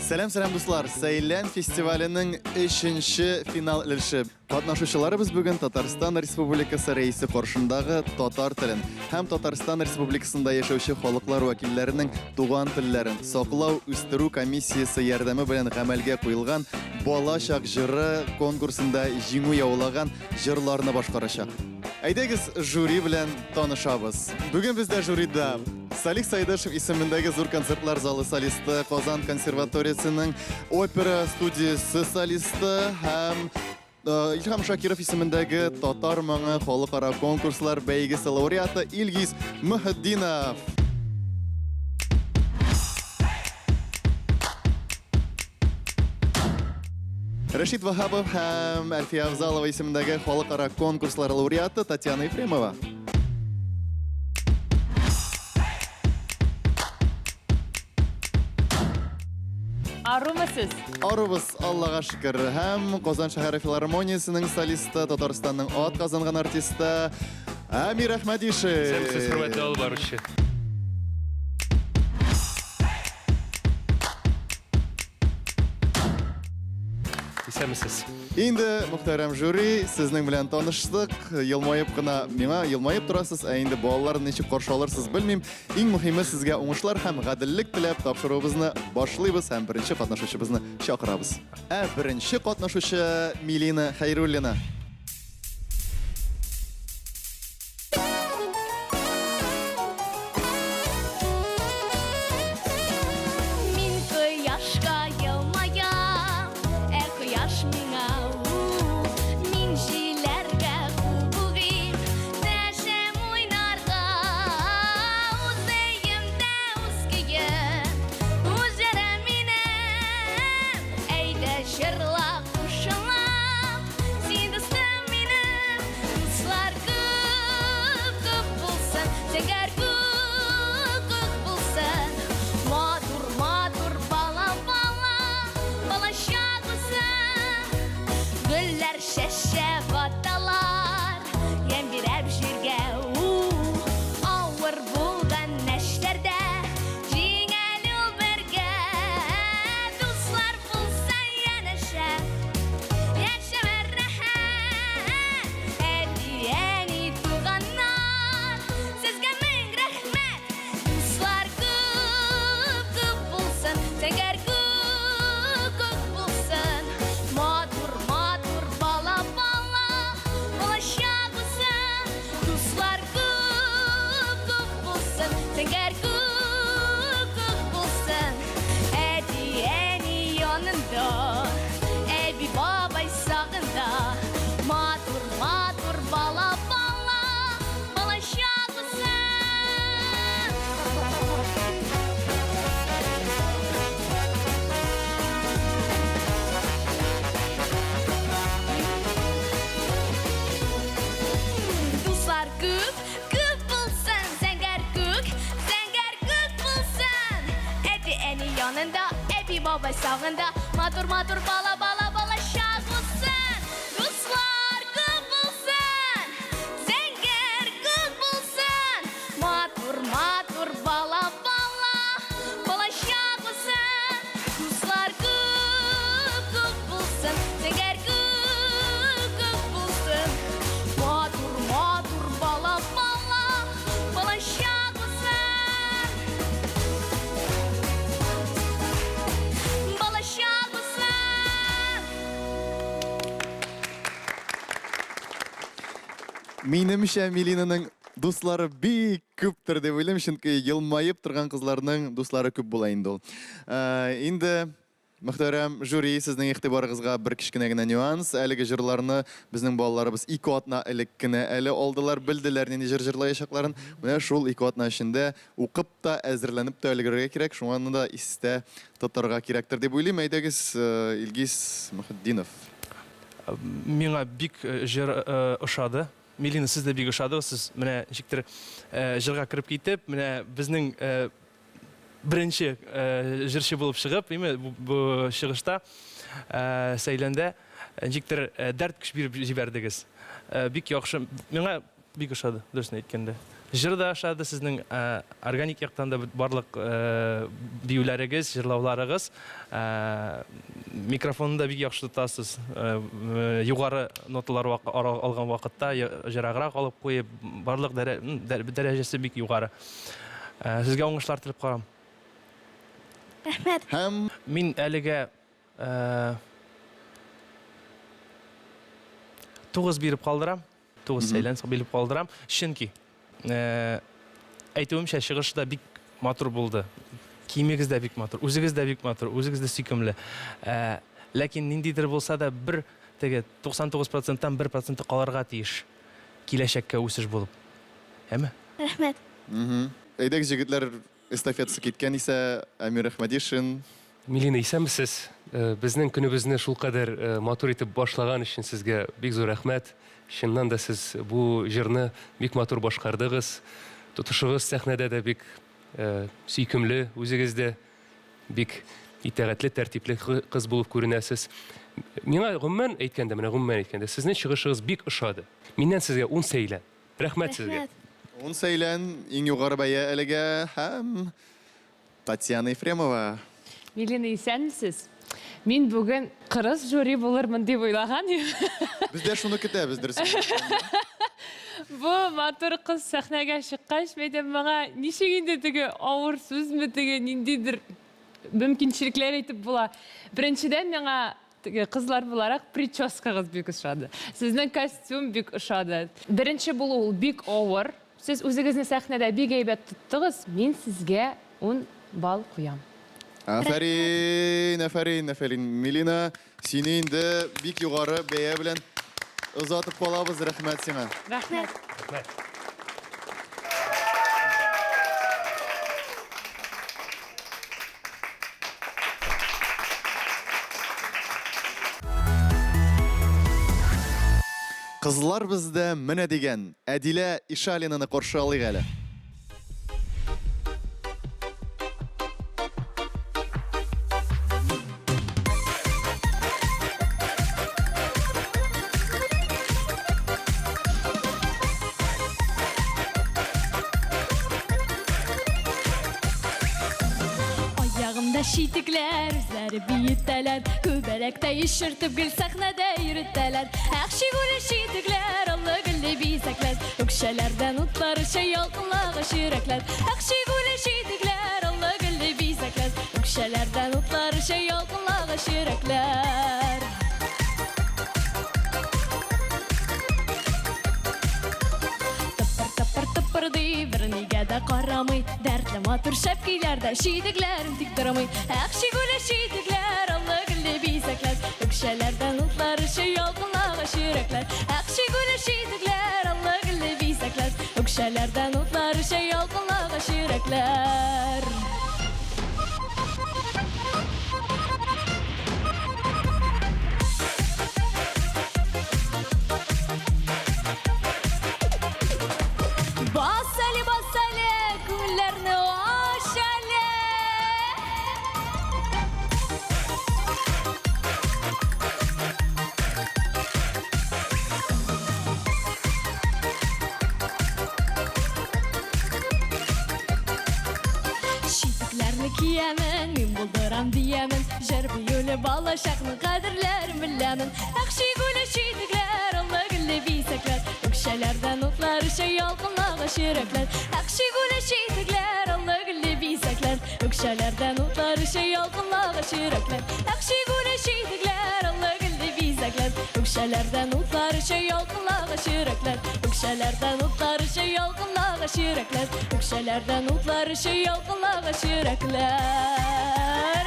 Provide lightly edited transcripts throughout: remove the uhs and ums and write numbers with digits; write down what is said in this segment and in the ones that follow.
Сәлам, сәлам, дуслар! Сәйлән фестиваленең өченче финал өлеше. Катнашучыларыбыз бүген Татарстан Республикасы Рәисе каршындагы татар телен һәм Татарстан Республикасында яшәүче халыклар вәкилләренең туган телләрен саклау, үстерү комиссиясе ярдәме белән гамәлгә куелган Бала чак җыры конкурсында җиңү яулаган җырларны башкарачак. Әйдәгез, жюри белән танышабыз. Бүген бездә жюрида Салих Сайдашев исемендәге зур концертлар залы солисты, Казан консерваториясенең опера студиясе солисты һәм э, Илһам Шакиров исемендәге Татар моңы халыкара конкурслар бәйгесе лауреаты Илгиз Мөхетдинов. Рәшит Ваһапов һәм Әлфия Авзалова исемендәге халыкара конкурслар лауреаты Татьяна Ефремова. Арумы сез? Арубыз, Аллага шөкер. Һәм Казан шәһәре филармониясенең солисты, Татарстанның ат казанган артисты Әмир Әхмәдишин. Исәнмесез, хөрмәтле алып баручы. Исәнмесез. Инде, мөхтәрәм жюри, сезнең белән таныштык. Елмаеп кына миңа елмаеп торасыз, ә инде балаларны ничек каршы алырсыз, белмим. Иң мөһиме сезгә уңышлар һәм гаделлек теләп тапшыруыбызны башлыйбыз һәм беренче катнашучыбызны чакырабыз. Ә беренче катнашучы Милина Хәйруллина. Мин кояшка елмаям, ә кояш миңа у. Мин җилләргә кул болгыйм, дәшәм уйнарга. Үз өемдә үз көем, үз җырым минем. Әйдә җырла кушылам, син дустым минем. Дуслар күп, күп булсын, зәңгәр күк, күк булсын. Матур, матур бала, бала, балачак булсын. Гөлләр чәчәк аталар, ямь бирәп җиргә. У, авыр булган эшләрдә җиңел ул бергә. Дуслар булса янәшә, яшәве рәхәт. Әти-әни, туганнар, сезгә мең рәхмәт. Дуслар күп, күп булсын, зәңгәр күк, күк булсын. Матур, матур бала, бала, балачак булсын. Дуслар күп, күп булсын, зәңгәр күк, күк булсын. Әти-әни янында, әби бабай сагында. Матур, матур бала, бала, балачак булсын. Дуслар күп, күп булсын, зәңгәр күк, зәңгәр күк булсын. Әти-әни янында, әби бабай сагында, матур матур бала бала балачак булсын. Дуслар күп булсын, зәңгәр күк булсын. Матур матур бала бала балачак булсын. Дуслар күп күп булсын, зәңгәр күк күк булсын. Матур матур бала бала балачак булсын. Балачак булсын. Минемчә, Милинаның дуслары бик күптер дип уйлыйм, чөнки елмаеп торган кызларның дуслары күп була инде ул. Э, инде Мөхтәрәм жюри, сезнең игътибарыгызга бер кечкенә генә нюанс. Әлеге җырларны безнең балаларыбыз ике атна элек кенә әле алдылар, белделәр нинди җыр җырлаячакларын. Менә шул ике атна эчендә укып та, әзерләнеп тә өлгерергә кирәк, шуңа да истә тотарга кирәктер дип уйлыйм. Әйдәгез, э, Илгиз Мөхетдинов. Миңа бик э, җыр э, ошады. Милина, сез дә бик ошадыгыз. Сез менә ничектер җырга кереп китеп, менә безнең беренче җырчы булып чыгып, име бу чыгышта Сәйләндә ничектер дәрт көч биреп җибәрдегез. Бик яхшы. Миңа бик ошады, дөресен әйткәндә. Җыр да ошады, сезнең органик яктан да барлык биюләрегез, җырлауларыгыз. Микрофонны да бик яхшы тотасыз. Югары ноталар алган вакытта җыраграк алып куеп, барлык дәрәҗәсе бик югары. Сезгә уңышлар теләп калам. Рәхмәт. Һәм Мин әлегә 9 биреп калдырам. 9 сәйлән биреп калдырам. Чөнки әйтүемчә, чыгыш да бик матур булды. Киемегез дә бик матур, үзегез дә бик матур, үзегез дә сөйкемле. Ләкин ниндидер булса да бер теге 99 проценттан 1 проценты калырга тиеш. Киләчәккә үсеш булып. Әме? Рәхмәт. Әйдәгез, җегетләр, эстафетасы киткән исә Әмир Әхмәдишин. Милина, исәнмесез. Безнең көнебезне шулкадәр матур итеп башлаган өчен сезгә бик зур рәхмәт. Чыннан да сез бу җырны бик матур башкардыгыз. Тотышыгыз сәхнәдә дә бик сөйкемле, үзегез дә бик итагатьле, тәртипле кыз булып күренәсез. Миңа гомумән әйткәндә, менә гомумән әйткәндә, сезнең чыгышыгыз бик ошады. Миннән сезгә ун сәйлән. Рәхмәт сезгә. Рәхмәт. Ун сәйлән, иң югары бәя әлегә һәм Татьяна Ефремова. Милена, исәнмесез. Мин бүген кырыс жюри булырмын дип уйлаган идем. Без дә шуны көтәбез, дөресен әйткәндә. Бу матур кыз сәхнәгә чыккач, мин әйтәм, моңа ничек инде теге авыр сүзме, теге ниндидер мөмкинчелекләр әйтеп була. Беренчедән, миңа Теге кызлар буларак прическагыз бик ошады. Сезнең костюм бик ошады. Беренче булу ул бик авыр. Сез үзегезне сәхнәдә бик әйбәт тоттыгыз. Мин сезгә ун балл куям. Афәрин, афәрин, афәрин. Милина, сине инде бик югары бәя белән озатып калабыз. Рәхмәт сиңа. Рәхмәт. Рәхмәт. Кызлар бездә менә дигән Әдилә Ишалинаны каршы алыйк әле. Аягымда читекләр, үзләре биетәләр, Күбәләктәй очыртып гел сәхнәдә йөретәләр. Эх, чигүле читекләр, аллы-гөлле бизәкләр, Үкчәләрдән утлар оча ялкынлагач йөрәкләр. Эх, чигүле читекләр, аллы-гөлле бизәкләр, Үкчәләрдән утлар оча ялкынлагач йөрәкләр. Тыпыр-тыпыр тыпырдый, бернигә дә карамый, Дәртле матур шәп көйләрдә читекләрем тик тормый. Эх, чигүле читекләр, аллы-гөлле бизәкләр, Үкчәләрдән утлар оча ялкынлагач йөрәкләр. Эх, чигүле читекләр, аллы-гөлле бизәкләр, Үкчәләрдән утлар оча ялкынлагач йөрәкләр. Бас әле, бас әле, күңелләрне ач әле. Читекләрне киямен, мин булдырам диямен, Җыр биюле балачакның кадерләрен беләмен. Эх, чигүле читекләр, аллы-гөлле бизәкләр, Үкчәләрдән утлар оча ялкынлагач йөрәкләр. Эх, чигүле читекләр, аллы-гөлле бизәкләр, Үкчәләрдән утлар оча ялкынлагач йөрәкләр. Эх, чигүле читекләр, аллы-гөлле бизәкләр, Үкчәләрдән утлар оча ялкынлагач йөрәкләр. Үкчәләрдән утлар оча ялкынлагач йөрәкләр. Үкчәләрдән утлар оча ялкынлагач йөрәкләр.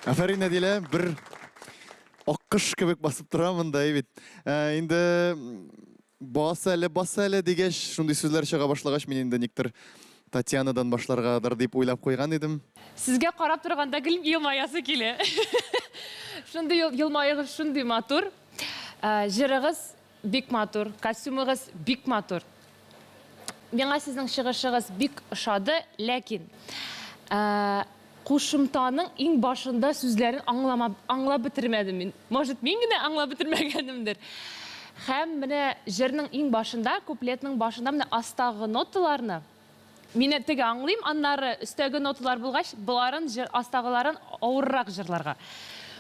Афәрин, Әдилә, бер аккош кебек басып тора монда, бит. Ә, инде бас әле, бас әле дигәч, шундый сүзләр чыга башлагач, мин инде никтер Татьянадан башларгадыр дип уйлап куйган идем. Сезгә карап торганда гел елмаясы килә. Шундый елмаюыгыз шундый матур. Ә, җырыгыз бик матур, костюмыгыз бик матур. Миңа сезнең чыгышыгыз бик ошады, ләкин Кушымтаның иң башында сүзләрен аңлама, аңлап бетермәдем мин. Может, мин генә аңлап бетермәгәнемдер. Һәм менә җырның иң башында, куплетның башында менә астагы ноталарны мин теге аңлыйм, аннары өстәге ноталар булгач, боларын җыр, астагыларын авыррак җырларга.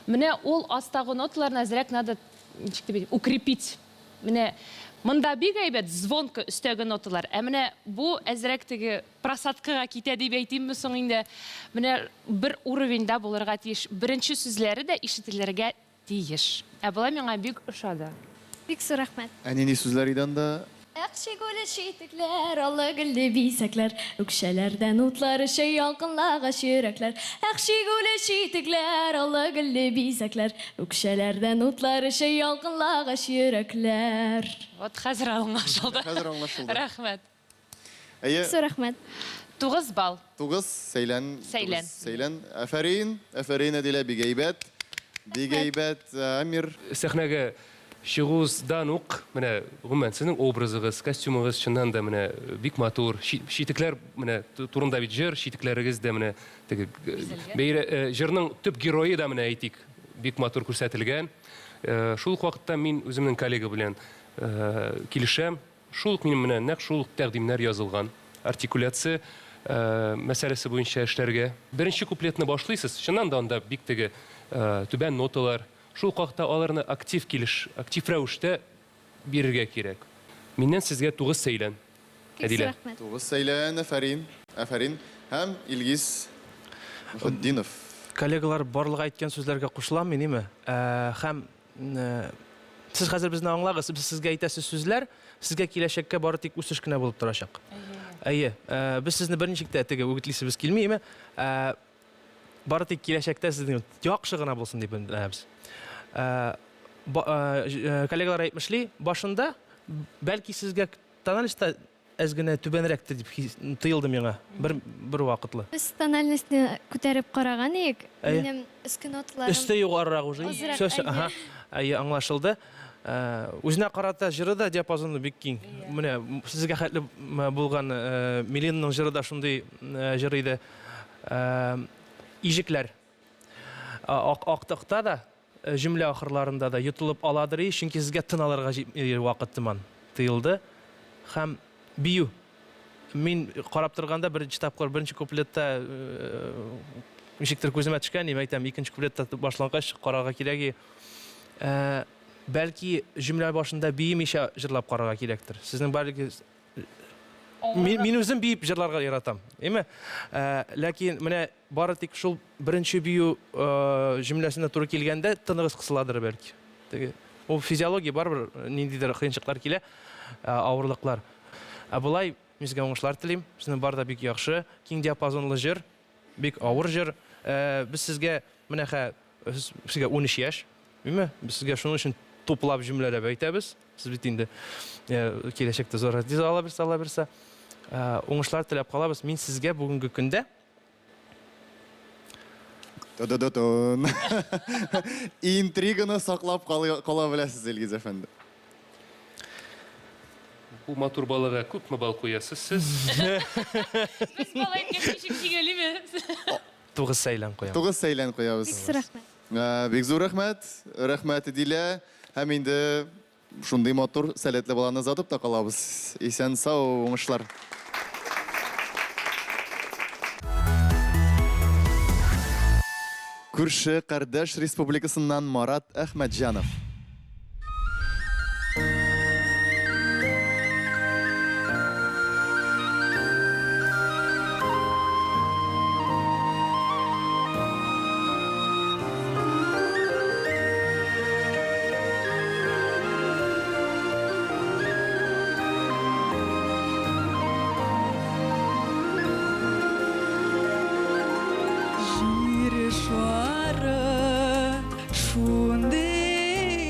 Менә ул астагы ноталарны әзрәк надо, ничек дип әйтим, укрепить. Менә монда бик әйбәт, звонко өстәге ноталар. Ә менә бу әзрәк теге просадкага китә дип әйтимме соң инде? Менә бер уровеньда булырга тиеш. Беренче сүзләре дә ишетелергә тиеш. Ә болай миңа бик ошады. Бик зур рәхмәт. Ә нинди сүзләр иде анда? Ак чигүле читекләр, аллы-гөлле бизәкләр, Үкчәләрдән утлар оча, ялкынлагач йөрәкләр. Ак чигүле читекләр, аллы-гөлле бизәкләр, Үкчәләрдән утлар оча, ялкынлагач йөрәкләр. Вот хәзер аңлашылды. Хәзер аңлашылды. Рәхмәт. Әйе. Зур рәхмәт. 9 балл. 9, Сәйлән. Сәйлән. Сәйлән. Афәрин, афәрин, Әдилә, бик әйбәт. Бик әйбәт, Амир. Сәхнәгә чыгуыздан ук, менә, гомумән, сезнең образыгыз, костюмыгыз чыннан да менә бик матур. Читекләр менә турында бит җыр, читекләрегез дә менә теге бәйрә җырның төп герое да менә әйтик, бик матур күрсәтелгән. Шул ук вакытта мин үземнең коллега белән килешәм. Шул ук минем менә нәкъ шул ук тәкъдимнәр язылган. Артикуляция мәсьәләсе буенча эшләргә. Беренче куплетны башлыйсыз, чыннан да анда бик теге түбән ноталар. Шул ук вакытта аларны актив килеш, актив рәвештә бирергә кирәк. Миннән сезгә 9 сәйлән, Бик зур Әдилә. рәхмәт. 9 сәйлән, афәрин, афәрин. Һәм Илгиз Мөхетдинов. Коллегалар барлык әйткән сүзләргә кушылам мин, име? Һәм Сез хәзер безне аңлагыз, без сезгә әйтәсе сүзләр сезгә киләчәккә бары тик үсеш кенә булып торачак. Әйе, без сезне берничек тә теге үгетлисебез килми, име? Бары тик киләчәктә сезнең яхшы гына булсын дип өметләнәбез. Коллегалар әйтмешли, башында бәлки сезгә тональностьта Әз генә түбәнрәктер дип хис, тоелды миңа бер, бер вакытлы. Без тональностьны күтәреп караган идек. Әйе. Минем өске ноталарым Өсте югарырак уже. Азрак, Всё, всё, әйе. ага. Әйе, аңлашылды. Э, Үзенә карата җыры да диапазоны бик киң. Менә м, сезгә хәтле м, булган э, Миленаның җыры да шундый э, җыр иде. Э, Иҗекләр. Ак, актыкта да Җөмлә ахырларында да йотылып аладыр и, чөнки сезгә тын алырга җитми вакыт тыман тоелды. Һәм бию. Мин карап торганда беренче тапкыр беренче куплетта ничектер күземә төшкән, мин әйтәм, икенче куплетта башлангач карарга кирәк и. Бәлки җөмлә башында биемичә җырлап карарга кирәктер. Сезнең бәлки Мин, мин үзем биеп җырларга яратам, әйме? Ләкин менә Бары тик шул беренче бию җөмләсенә туры килгәндә тыныгыз кысыладыр бәлки. Теге ул физиология барыбер ниндидер кыенчыклар килә, авырлыклар. Ә болай мин сезгә уңышлар телим. Сезнең бар да бик яхшы, киң диапазонлы җыр, бик авыр җыр. Без сезгә менә хә сезгә 13 яшь, димме? Без сезгә шуның өчен туплап җөмләләп әйтәбез. Сез бит инде киләчәктә зур артист ала бирсә, ала бирсә. Уңышлар теләп калабыз. Мин сезгә бүгенге көндә Та-да-да-тон. Интриганы саклап кала беләсез, Илгиз әфәнде. Бу матур балага күпме балл куясыз сез? Без бал әйткәч ничек җиңелиме? 9 сәйлән куям. 9 сәйлән куябыз. Бик зур рәхмәт. Бик зур рәхмәт. Рәхмәт, Дилә. Һәм инде Шундый матур, сәләтле баланы озатып та калабыз. Исән-сау, уңышлар! Күрше кардәш республикасыннан Марат Әхмәтҗанов. Җир шары шундый.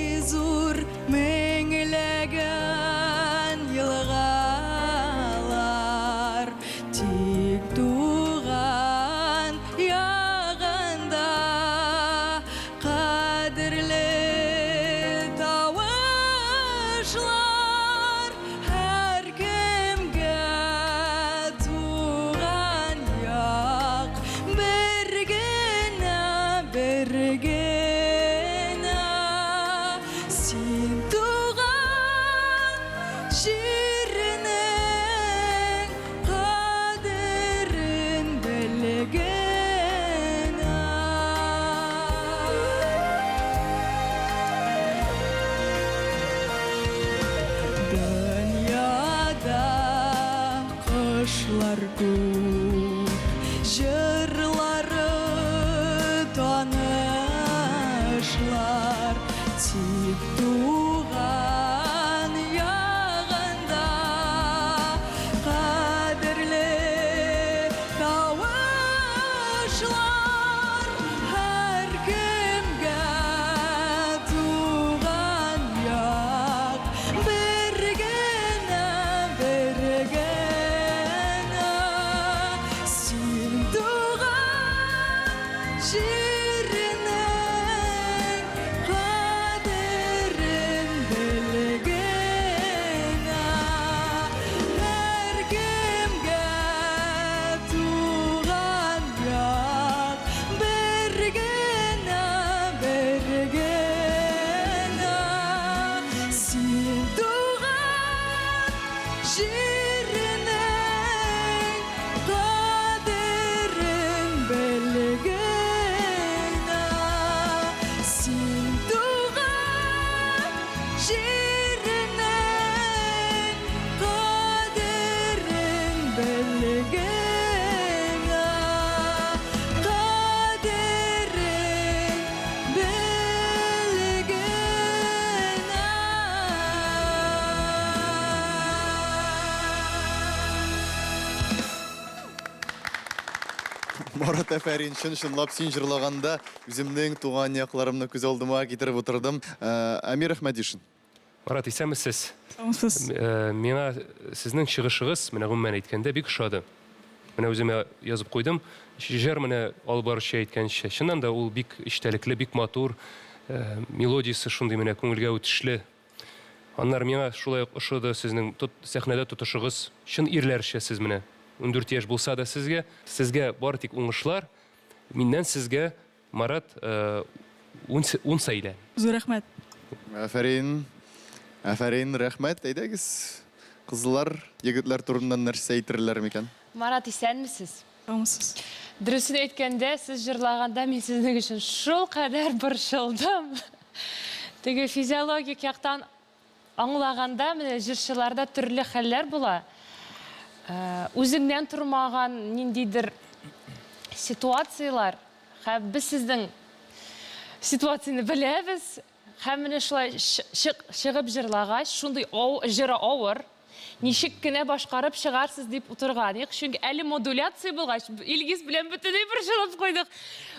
Тик туган ягында кадерле тавышлар һәркемгә туган як бер генә, бер генә. Син туган җирнең кадерен белгенә. Һәркемгә туган як бер генә, бер генә. Син туган җирнең кадерен белгенә. Син туган җирнең кадерен белгенә. Кадерен белгенә. Марат, афәрин, чын-чынлап син җырлаганда үземнең туган якларымны күз алдыма китереп утырдым. Э, Әмир Әхмәдишин. Марат, исәнмесез. Саумысыз. Э, Миңа сезнең чыгышыгыз, менә гомумән әйткәндә, бик ошады. Менә үземә язып куйдым. Җыр менә алып баручы әйткәнчә, чыннан да ул бик эчтәлекле, бик матур, э, мелодиясе шундый менә күңелгә үтешле. Аннары миңа шулай ук ошады сезнең тот, сәхнәдә тотышыгыз. Чын ирләрчә сез менә. 14 яшь булса да сезгә, сезгә бары тик уңышлар. Миннән сезгә, Марат, э, ун, ун сәйлән. Зур рәхмәт. Афәрин. Афәрин, рәхмәт. Әйдәгез, кызлар, егетләр турыннан нәрсә әйтерләр микән? Марат, исәнмесез. Саумысыз. Дөресен әйткәндә, сез җырлаганда мин сезнең өчен шулкадәр борчылдым. Теге физиологик яктан аңлаганда, менә җырчыларда төрле хәлләр була. Э, Үзеңнән тормаган ниндидер ситуацияләр. Һәм без сезнең ситуацияне беләбез. Һәм менә шулай чыгып җырлагач, шундый җыры авыр. Ничек кенә башкарып чыгарсыз дип утырган идек. Чөнки әле модуляция булгач, Илгиз белән бөтенләй борчылып куйдык.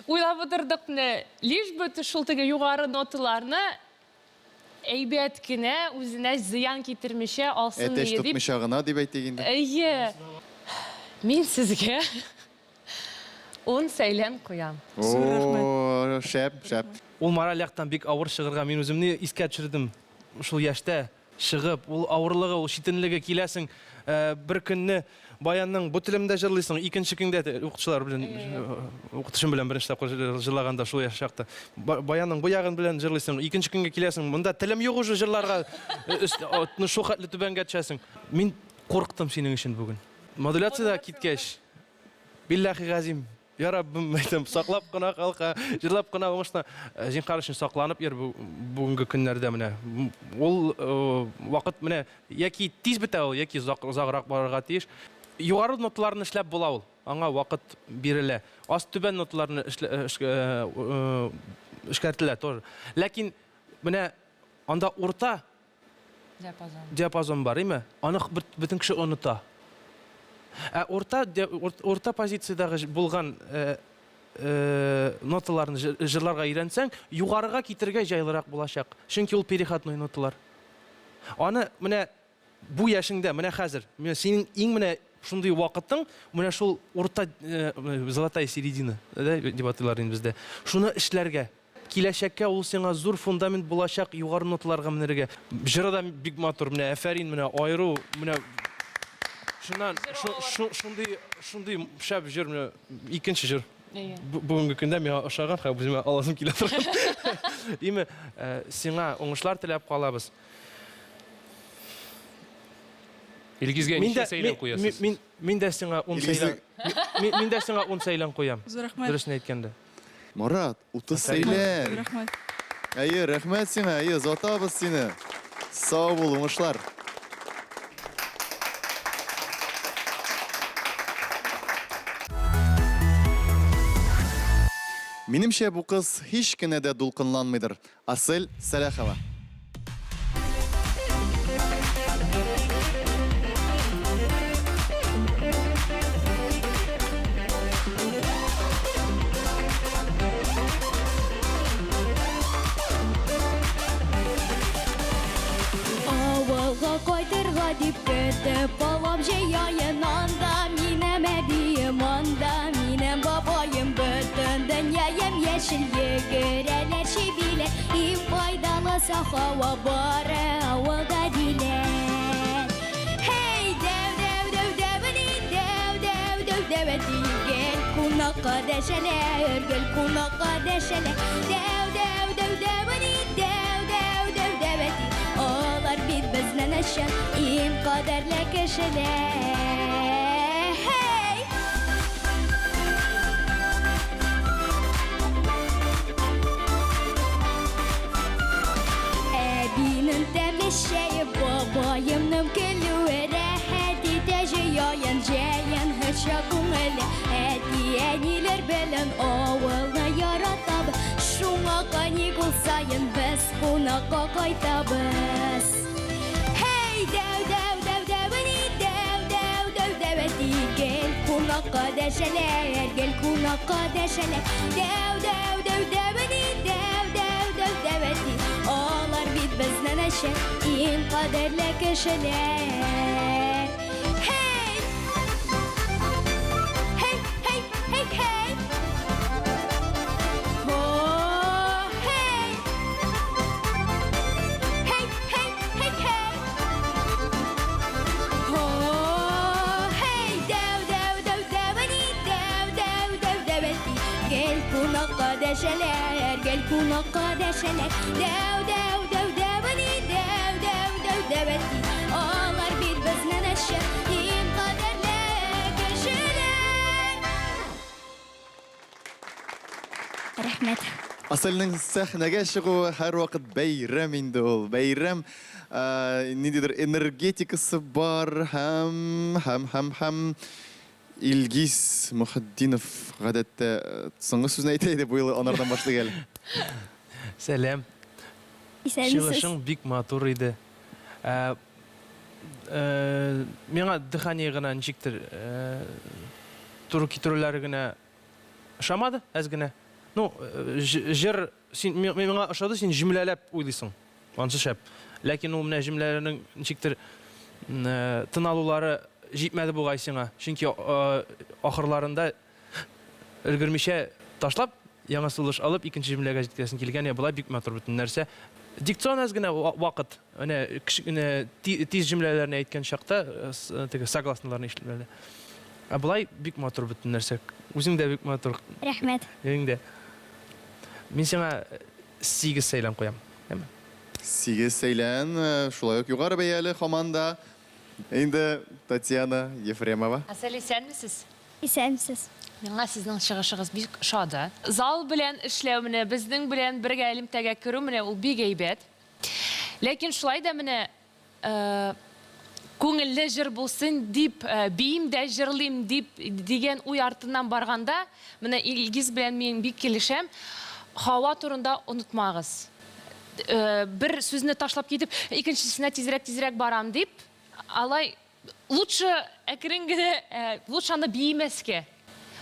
Уйлап утырдык, менә лишь бы шул теге югары ноталарны әйбәт кенә үзенә зыян китермичә алсын Әтәч диеп. тотмыйча гына дип әйтик инде. Әйе. Мин сезгә ун сәйлән куям. О, шәп, шәп. Ул мораль яктан бик авыр чыгырга. Мин үземне искә төшердем. Шул яшьтә чыгып, ул авырлыгы, ул читенлеге киләсең, э, бер көнне баянның бу телемдә җырлыйсың, икенче көндә укытучылар белән э, укытучым белән беренче тапкыр җырлаганда шул яшь чакта баянның бу ягын белән җырлыйсың, икенче көнгә киләсең, монда телем юк уже җырларга, э, шул хәтле түбәнгә төшәсең. Мин курктым синең өчен бүген. Модуляциядә киткәч, билләхи газим, Я Раббым, әйтәм, саклап кына калка, җырлап кына уңышны. Э, зинһар өчен сакланып йөр бүгенге көннәрдә менә. Ул э, вакыт менә яки тиз бетә ул, яки озаграк барырга тиеш. Югары ноталарны эшләп була ул. Аңа вакыт бирелә. Ас түбән ноталарны э, эшкәртелә тоже. Ләкин менә анда урта Диапазон. Диапазон бар, име? Аны бөтен кеше оныта. Ә урта урта позициядәге булган э, э, ноталарны җырларга өйрәнсәң, югарыга китергә җайлырак булачак. Чөнки ул переходной ноталар. Аны менә бу яшеңдә, менә хәзер, менә синең иң менә шундый вакытың, менә шул урта э, золотая середина, да, дип атыйлар инде бездә. Шуны эшләргә. Киләчәккә ул сиңа зур фундамент булачак югары ноталарга менергә. Җыры да бик матур, менә афәрин, менә аеру, менә шуннан шундый шундый шәп җыр, менә икенче җыр. Бүгенге көндә миңа ошаган һәм үземә аласым килә торган. Име, э, сиңа уңышлар теләп калабыз. Илгизгә ничә сәйлән куясыз? Мин мин дә сиңа ун сәйлән. Мин дә сиңа ун сәйлән куям. Зур рәхмәт. Дөресен әйткәндә. Марат, 30 сәйлән. Рәхмәт. Әйе, рәхмәт сиңа, әйе, озатабыз сине. Сау бул, уңышлар. Минемчә, бу кыз һич кенә дә дулкынланмыйдыр. Асель Сәләхова. Авылга кайтырга дип көтеп алам җәй аен. Анда минем әбием, анда минем бабаем, бөтен дөнья ямь-яшел, йөгерәләр чебиләр. Иң файдалы саф һава бары авылда диләр. Һей, дәү, дәү, дәү, дәү әни, дәү, дәү, дәү, дәү әти, гел кунакка дәшәләр, гел кунакка дәшәләр. Дәү, дәү, дәү, дәү әни, дәү, дәү, дәү, дәү әти, алар бит безнең өчен иң кадерле кешеләр. Һей! Әбинең тәмле чәе, бабаемның көлүе рәхәт итә җәен, җәен оча күңеле. Әти-әниләр белән авылны яратабыз, шуңа каникул саен без кунакка кайтабыз. Һей, дәү, дәү, дәү, дәү әни, дәү, дәү, дәү, дәү әти, гел кунакка дәшәләр, гел кунакка дәшәләр. Дәү, дәү, дәү, дәү әни, дәү, дәү, дәү, дәү әти, алар бит безнең өчен иң кадерле кешеләр. Һей! Һей, һей, һей, һей! Һо, һей! Һей, һей, һей, һей! Һо, һей! Дәү, дәү, дәү, дәү әни, дәү, дәү, дәү, дәү әти, гел кунакка дәшәләр, гел кунакка дәшәләр. Дәү, дәү, дәү, дәү әни, дәү, дәү, дәү, дәү әти, алар бит безнең өчен иң кадерле кешеләр. Рәхмәт. Асельнең сәхнәгә чыгуы һәрвакыт бәйрәм инде ул. Бәйрәм, ниндидер энергетикасы бар һәм, һәм, һәм, һәм Илгиз Мөхетдинов гадәттә соңгы сүзне әйтә иде, бу юлы анардан башлыйк әле. Сәлам. Исәнмесез. Чыгышың бик матур иде. Ә, э, миңа дыхание гына ничектер э, туры китерүләре генә ошамады, әз генә. Ну, э, җ- җыр син ми- миңа ошады, син җөмләләп уйлыйсың. Ансы шәп. Ләкин ул менә җөмләләрнең ничектер э, тын алулары җитмәде бугай сиңа. Чөнки э, ахырларында өлгермичә ташлап, яңа сулыш алып, икенче җөмләгә җиткерәсең килгән, я болай бик матур бөтен нәрсә. Дикцион әз генә ва- вакыт. Менә кечкенә ти- тиз җөмләләрне әйткән чакта э, с- э, теге согласныйларны ишетмәле. Ә болай бик матур бөтен нәрсә. Үзең дә бик матур. Рәхмәт. Үзең дә. Мин сиңа 8 сәйлән куям. Әме? 8 сәйлән, э, шулай ук югары бәяле һаман да. Инде Татьяна Ефремова. Асель, исәнмесез? Исәнмесез. Миңа сезнең чыгышыгыз бик ошады. Зал белән эшләү менә безнең белән бергә элемтәгә керү менә ул бик әйбәт. Ләкин шулай да менә э, күңелле җыр булсын дип, э, биим дә җырлыйм дип дигән уй артыннан барганда, менә Илгиз белән мин бик килешәм. Һава турында онытмагыз. Э, бер сүзне ташлап китеп, икенчесенә тизрәк-тизрәк барам дип, алай лучше әкрен генә, э, лучше аны биемәскә.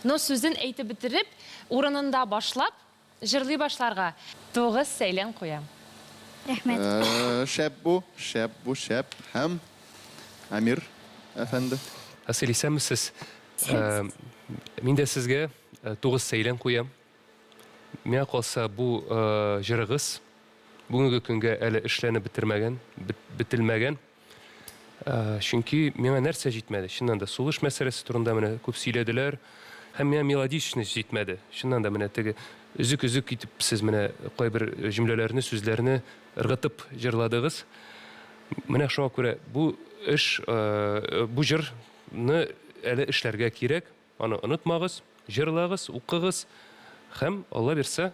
Но сүзен әйтеп бетереп, урынында башлап, җырлый башларга. 9 сәйлән куям. Рәхмәт. Э, Шәп бу, шәп бу, шәп. Һәм Амир әфәнде. Асель, исәнмесез. Э, Мин дә сезгә 9 сәйлән куям. Миңа калса, бу э, җырыгыз бүгенге көнгә әле эшләнеп бетермәгән, бет- бетелмәгән. Э, Чөнки миңа нәрсә җитмәде? Чыннан да сулыш мәсьәләсе турында менә күп сөйләделәр. Һәм миңа мелодичность җитмәде. Чыннан да менә теге өзек-өзек итеп сез менә кайбер җөмләләрне, сүзләрне ыргытып җырладыгыз. Менә шуңа күрә бу эш, э, бу җырны әле эшләргә кирәк. Аны онытмагыз, җырлагыз, укыгыз һәм Алла бирсә,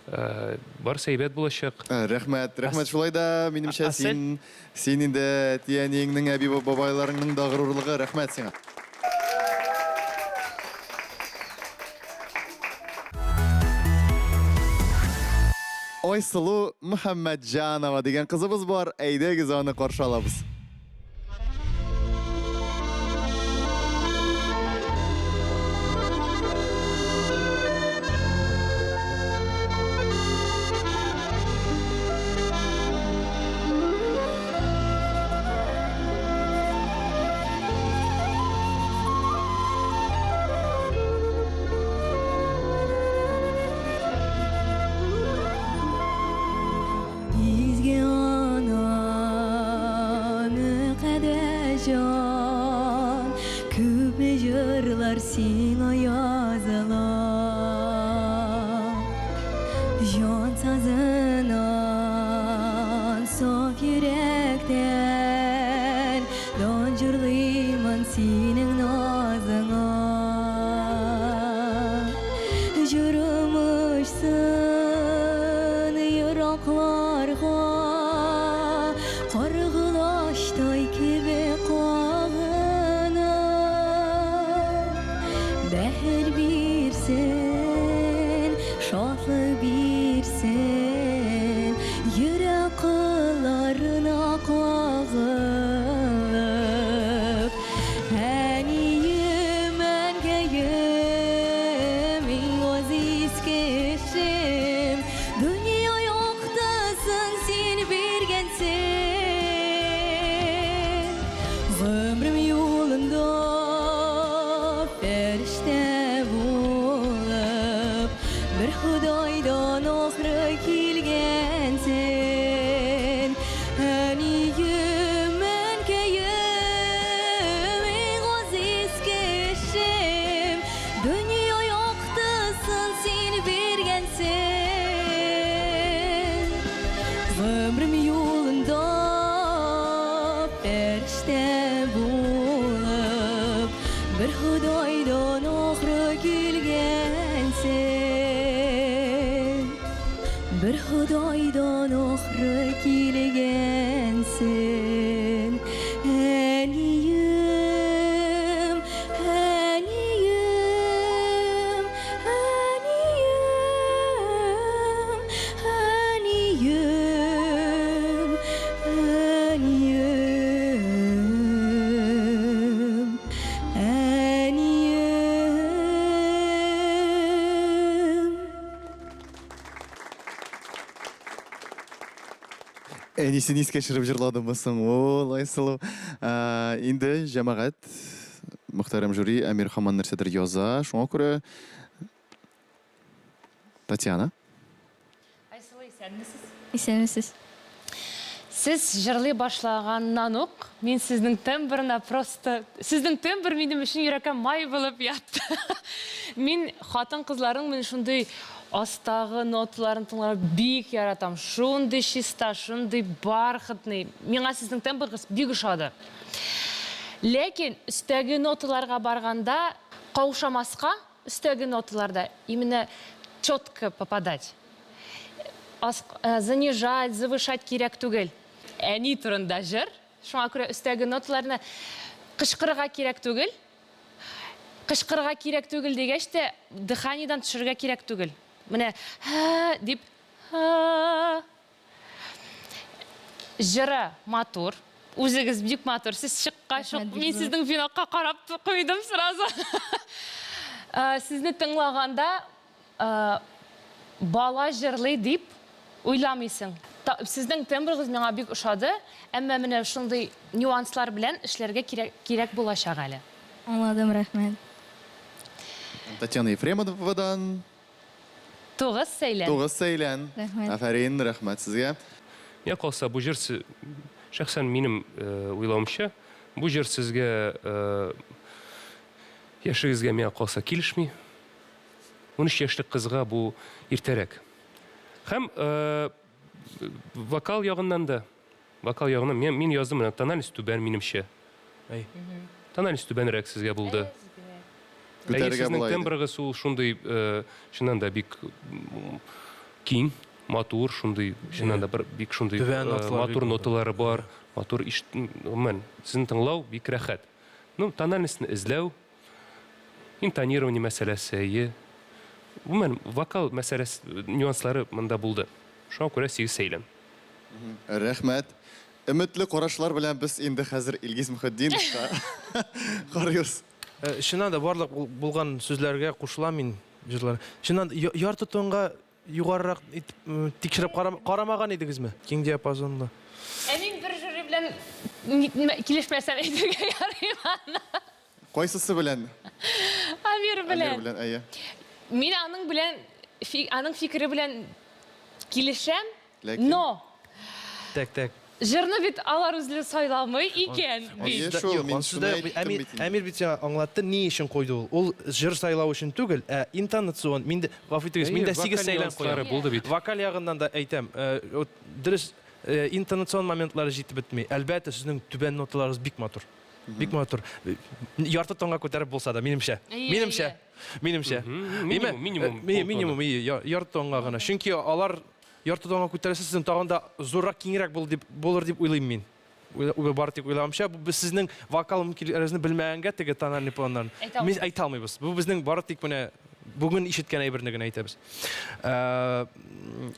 э, барысы әйбәт булачак. Э, Рәхмәт, рәхмәт. Шулай да, минемчә, Асель? син, син инде әти-әниеңнең, әби-бабайларыңның да горурлыгы. Рәхмәт сиңа. Айсылу Мөхәммәтҗанова дигән кызыбыз бар. Әйдәгез аны каршы алабыз. Изге ана, мөкаддәс җан, Күпме җырлар сиңа языла. Җан сазыннан, саф йөрәктән Дан җырлыймын синең назыңа. Җырым очсын еракларга, Каргылачтай кебек кагынып, Бәхет бирсен, шатлык бирсен, Йөрәк кылларына кагылып. Әнием, әнкәем, иң газиз кешем, Дөнья яктысын син биргәнсең. Гомрем юлында фәрештә булып, Бер Ходайдан ахры килгәнсең. Әнием, әнкәем, иң газиз кешем, Дөнья яктысын син биргәнсең. Гомрем юлында фәрештә булып, Бер Ходайдан ахры килгәнсең. Бер Ходайдан ахры килгәнсең. Әнием, әнием, әнием, әнием, әнием, әнием. Әнисен искә төшереп җырладымы соң ул, Айсылу? Ә, инде җәмәгать, мөхтәрәм жюри, Әмир һаман нәрсәдер яза, шуңа күрә Татьяна. Айсылу, исәнмесез? Исәнмесез. Сез җырлый башлаганнан ук мин сезнең тембрына просто сезнең тембр минем өчен йөрәккә май булып ятты. Мин хатын-кызларның менә шундый астагы ноталарын тыңларга бик яратам. Шундый чиста, шундый бархатный. Миңа сезнең тембрыгыз бик ошады. Ләкин өстәге ноталарга барганда каушамаска, өстәге ноталарда именно четко попадать. Ас, э, занижать, завышать кирәк түгел. Әни турында җыр, шуңа күрә өстәге ноталарны кычкырырга кирәк түгел. Кычкырырга кирәк түгел дигәч тә, дыханиедан төшерергә кирәк түгел. Менә һә дип һә. Җыры матур. Үзегез бик матур. Сез чыккач ук Рәхмәт, бик мин зур. сезнең венокка карап куйдым сразу. Э, Сезне тыңлаганда э, бала җырлый дип уйламыйсың. Та- Сезнең тембрыгыз миңа бик ошады, әмма менә шундый нюанслар белән эшләргә кирәк, кирәк булачак әле. Аңладым, рәхмәт. Татьяна Ефремовадан Тугыз сәйлән. Тугыз сәйлән. Рәхмәт. Афәрин, рәхмәт сезгә. Миңа калса, бу җыр шәхсән минем э, уйлавымча, бу җыр сезгә э, яшегезгә миңа калса килешми. 13 яшьлек кызга бу иртәрәк. Һәм э, вокал ягыннан да, вокал ягыннан мин, мин яздым менә тональность түбән минемчә. Әй. Тональность түбәнрәк сезгә булды. Әйе, Күтәрергә сезнең була иде. тембрыгыз ул шундый, э, чыннан да бик киң, матур, шундый, чыннан да бер бик шундый Түбән э, ноталар матур бик ноталары бар, матур иш, гомумән, сезне тыңлау бик рәхәт. Ну, тональностьны эзләү, интонирование мәсьәләсе, әйе. Гомумән, вокал мәсьәләсе, нюанслары монда булды. Шуңа күрә 8 сәйлән. Рәхмәт. Өметле карашлар белән без инде хәзер Илгиз Мөхетдиновка карыйбыз. Чыннан да барлык булган сүзләргә кушылам мин җырлар. Чыннан да ярты тонга югарырак итеп тикшереп карамаган идегезме? Киң диапазонлы. Ә мин бер жюри белән килешмәсәм әйтергә ярыймы аны? Кайсысы белән? Амир белән. Амир белән, әйе. Мин аның белән, аның фикере белән килешәм, Ләкин? но Так, так. Җырны бит алар үзле сайламый икән Әйе бит. шул, Юк, мин ансыз шуны да әйттем Әмир, бит инде. Әмир бит сиңа аңлатты, ни өчен куйды ул. Ул җыр сайлау өчен түгел, ә интонацион. Мин дә, гафу итегез, мин Әйе, дә 8 вокаль сәйлән нюанслары куям. булды бит. Вокаль ягыннан да әйтәм, вот дөрес, интонацион моментлары җитеп бетми. Әлбәттә, сезнең түбән ноталарыгыз бик матур. Бик матур. Ярты тонга күтәреп булса да, минемчә. Әйе, Минемчә. әйе. Минемчә. Минимум, минимум. Минимум, ие, ярты тонга гына. Чөнки алар ярты тонга күтәрелсә, сезнең тагын да зуррак, киңрәк булыр дип, булыр дип уйлыйм мин. Бар дип уйлавымча, бу без сезнең вокал мөмкинлекләрегезне белмәгәнгә теге тональный планнарын Әйтә без әйтә алмыйбыз. Бу безнең бары тик менә бүген ишеткән әйберне генә әйтәбез.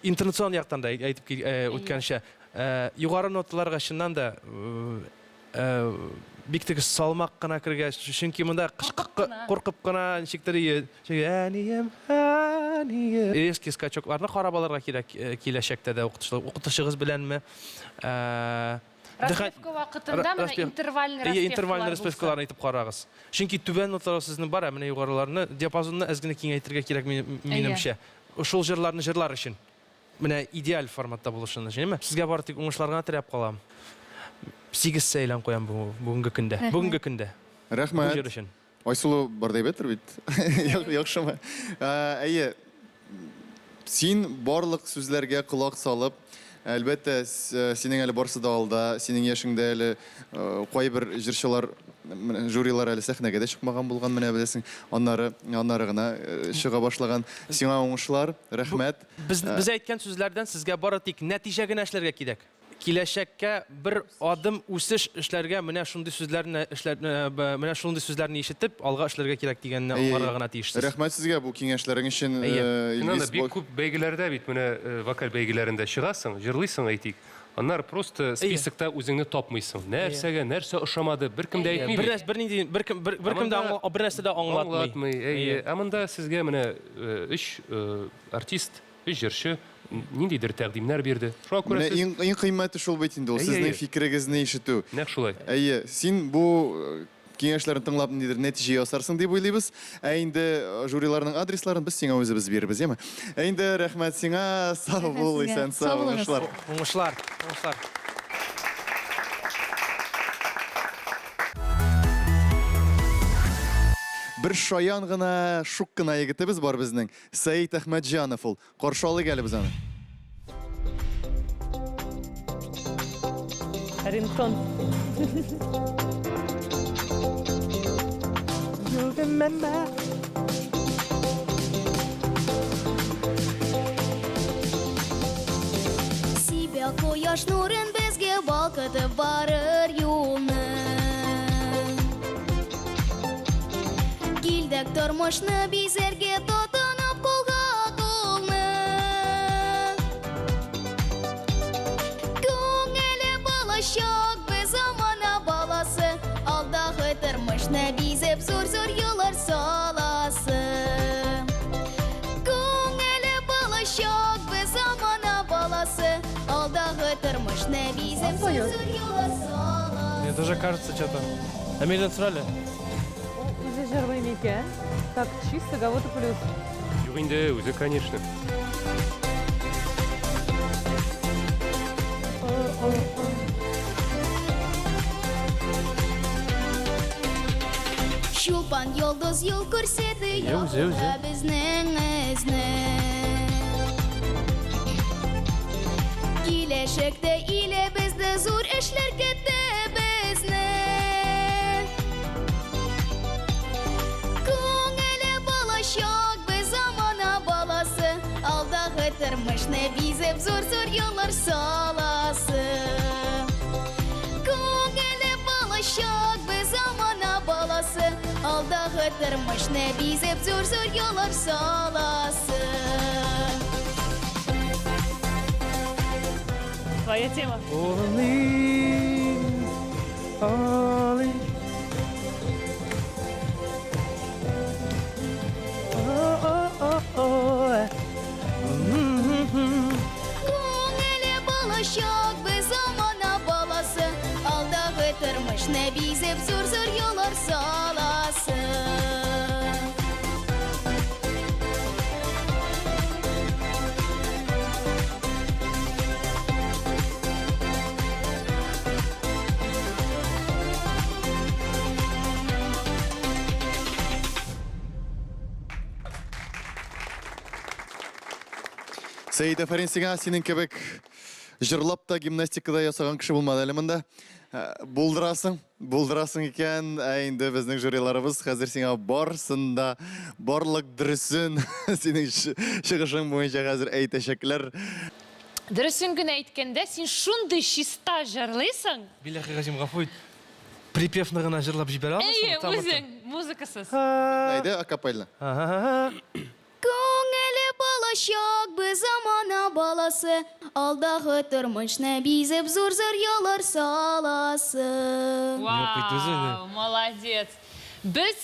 Интонацион яктан да әйтеп үткәнчә, югары ноталарга чыннан да бик теге салмак кына кергәч, чөнки монда куркып кына ничектер әнием, әнием. Резкий скачокларны карап алырга кирәк киләчәктә дә укытучыгыз беләнме? Распевка вакытында менә интервальный распевкалар. Интервальный распевкаларны әйтеп карагыз. Чөнки түбән ноталар сезнең бар, ә менә югарыларны диапазонны әз генә киңәйтергә кирәк минемчә. Шул җырларны җырлар өчен. Менә идеаль форматта булышын өчен, әйеме? Сезгә бары тик уңышлар гына теләп калам. 8 сәйлән куям бу бүгенге көндә. Бүгенге көндә. Рәхмәт. Бу җыр өчен. Айсылу бар да әйбәттер бит. Яхшымы? Әйе. Син барлык сүзләргә колак салып, әлбәттә, синең әле барсы да алда, синең яшеңдә әле кайбер җырчылар, жюрилар әле сәхнәгә дә чыкмаган булган, менә беләсең. Аннары, аннары гына чыга башлаган. Сиңа уңышлар, рәхмәт. Без, без әйткән сүзләрдән сезгә бары тик нәтиҗә генә эшләргә кирәк. Киләчәккә бер адым үсеш эшләргә менә шундый сүзләрне эшләр, менә шундый сүзләрне ишетеп, алга эшләргә кирәк дигәнне аңларга гына тиешсез. Рәхмәт сезгә бу киңәшләрең өчен, Чыннан да, Илгиз. бик күп бәйгеләрдә бит менә вокаль бәйгеләрендә чыгасың, җырлыйсың, әйтик, аннары просто списокта үзеңне тапмыйсың. Нәрсәгә, нәрсә ошамады, беркем дә әйтми бит. Бернинди, беркем, беркем дә бернәрсә дә аңлатмый. Аңлатмый, әйе. Ә монда сезгә менә өч Артист, өч җырчы ниндидер тәкъдимнәр бирде. Шуңа күрә Менә сез... иң, иң кыйммәте шул бит инде ул, Әйе, сезнең әйе. фикерегезне ишетү. Нәкъ шулай. Әйе, син бу э, киңәшләрне тыңлап ниндидер нәтиҗә ясарсың дип уйлыйбыз. Ә инде э, жюриларның адресларын без сиңа үзебез бирербез, яме? Ә инде рәхмәт сиңа, сау бул, Рәхмәт сезгә. исән сау, Сау булыгыз. уңышлар. Уңышлар, уңышлар. Бер шаян гына, шук кына егетебез бар безнең. Сәет Әхмәтҗанов ул. Каршы алыйк әле без аны. Рингтон. You remember. Сибә кояш нурын безгә балкытып барыр юлны. Килдек тормышны бизәргә тотынып кулга кулны. Күңеле балачак без замана баласы, алдагы тормышны бизәп зур-зур юллар саласы. Күңеле балачак без замана баласы, алдагы тормышны бизәп зур-зур юллар саласы. Мне тоже кажется, что-то. Әмирдән сора әле. Үзе җырлый микән? Так чисто кого-то плюс. Юк инде, үзе, конечно. Чулпан йолдыз юл күрсәтте Үзе, үзе. якында безнең эзне. Киләчәктә илебездә зур эшләр көтә безне. Күңеле балачак без замана баласы, алдагы тормышны бизәп зур-зур юллар саласы. Күңеле балачак без замана баласы, алдагы тормышны бизәп зур-зур юллар саласы. Твоя тема. Only, only. Күңеле балачак, без замана баласы, Алдагы тормышны бизәп зур-зур юллар саласы. Сәид, афәрин сиңа, синең кебек җырлап та гимнастика да ясаган кеше булмады әле монда. Э, булдырасың, булдырасың икән. Ә инде безнең жюриларыбыз хәзер сиңа барсын да, барлык дөресен синең чыгышың буенча хәзер әйтәчәкләр. Дөресен генә әйткәндә, син шундый чиста җырлыйсың. Билләхи газим, гафу ит. Припевны гына җырлап җибәрә алмыйсыңмы? Әйе, үзең, музыкасыз. Әйдә, акапелла. Күңеле балачак, без замана баласы, Алдагы тормышны бизәп зур-зур юллар саласы. Вау, молодец. Без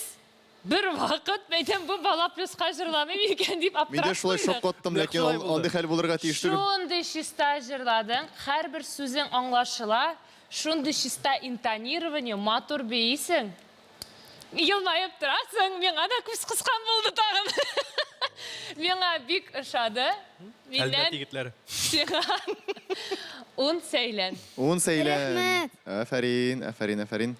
бер вакыт мәйтәм бу бала плюска җырламый микән дип Мин дә аптырап шулай куйдык. шаккаттым, ләкин Шулай булды. андый хәл булырга тиеш түгел. Шундый чиста җырладың, һәрбер сүзең аңлашыла, шундый чиста интонирование, матур биисең. Елмаеп торасың, миңа да күз кыскан булды тагын. Миңа бик ошады. Әлмәт Миннән егетләре. сиңа ун сәйлән. Ун сәйлән. Рәхмәт. Афәрин, афәрин, афәрин.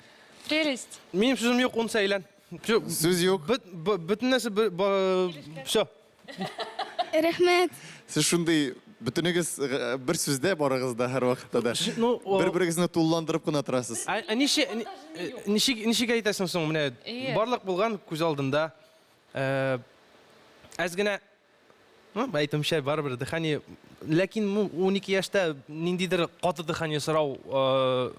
Прелесть. Минем сүзем юк, ун сәйлән. Всё, Сүз юк. Бөтен нәрсә всё. Рәхмәт. Сез шундый бөтенегез э, бер сүздә барыгыз да һәрвакытта да. Ну, Бер-берегезне тулыландырып кына торасыз. Ә ничек ничек ничек әйтәсең соң менә Ие. барлык булган күз алдында э, әз генә ну, әйтүемчә барыбер дыхание ләкин ну, 12 яшьтә ниндидер каты дыхание сорау э,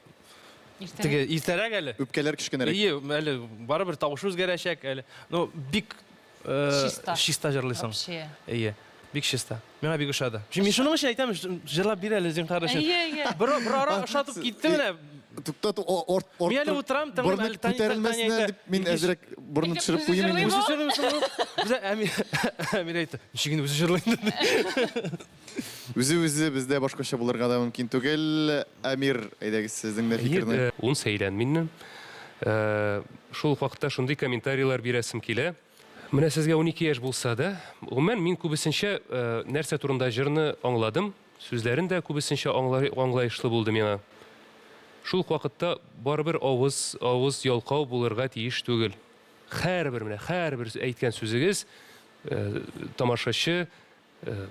теге иртәрәк әле. Үпкәләр кечкенәрәк. Ие, әле барыбер тавышы үзгәрәчәк әле. Ну, бик э, Чиста. чиста җырлыйсың. Вообще. Ие, бик чиста. Миңа бик ошады. Мин шуның өчен әйтәм, җырлап бир әле зинһар өчен. Ие, ие. Бер бер ара ошатып китте менә. Туктат, орт, орт. Мин әле утырам, тыңлыйм, Борны әле Таня- күтәрелмәсен Таня әле әйтә, дип, мин Илгиз. әзрәк борны Әйтә, төшереп үзе куйыйм инде. җырлыймы? Үзе җырлыймы соң ул? Безә Әмир Әмир әйтте. Ничек инде үзе җырлый инде. Үзе үзе бездә башкача булырга да мөмкин түгел. Әмир, әйдәгез сезнең дә фикерне. Әйе, ун сәйлән миннән. Э, Шул ук вакытта шундый комментарийлар бирәсем килә. Менә сезгә 12 яшь булса да, гомумән мин күбесенчә э, нәрсә турында җырны аңладым, сүзләрен дә күбесенчә аңлаешлы булды миңа. Шул ук вакытта барыбер авыз, авыз ялкау булырга тиеш түгел. Һәрбер менә һәрбер әйткән сүзегез э, тамашачы, э,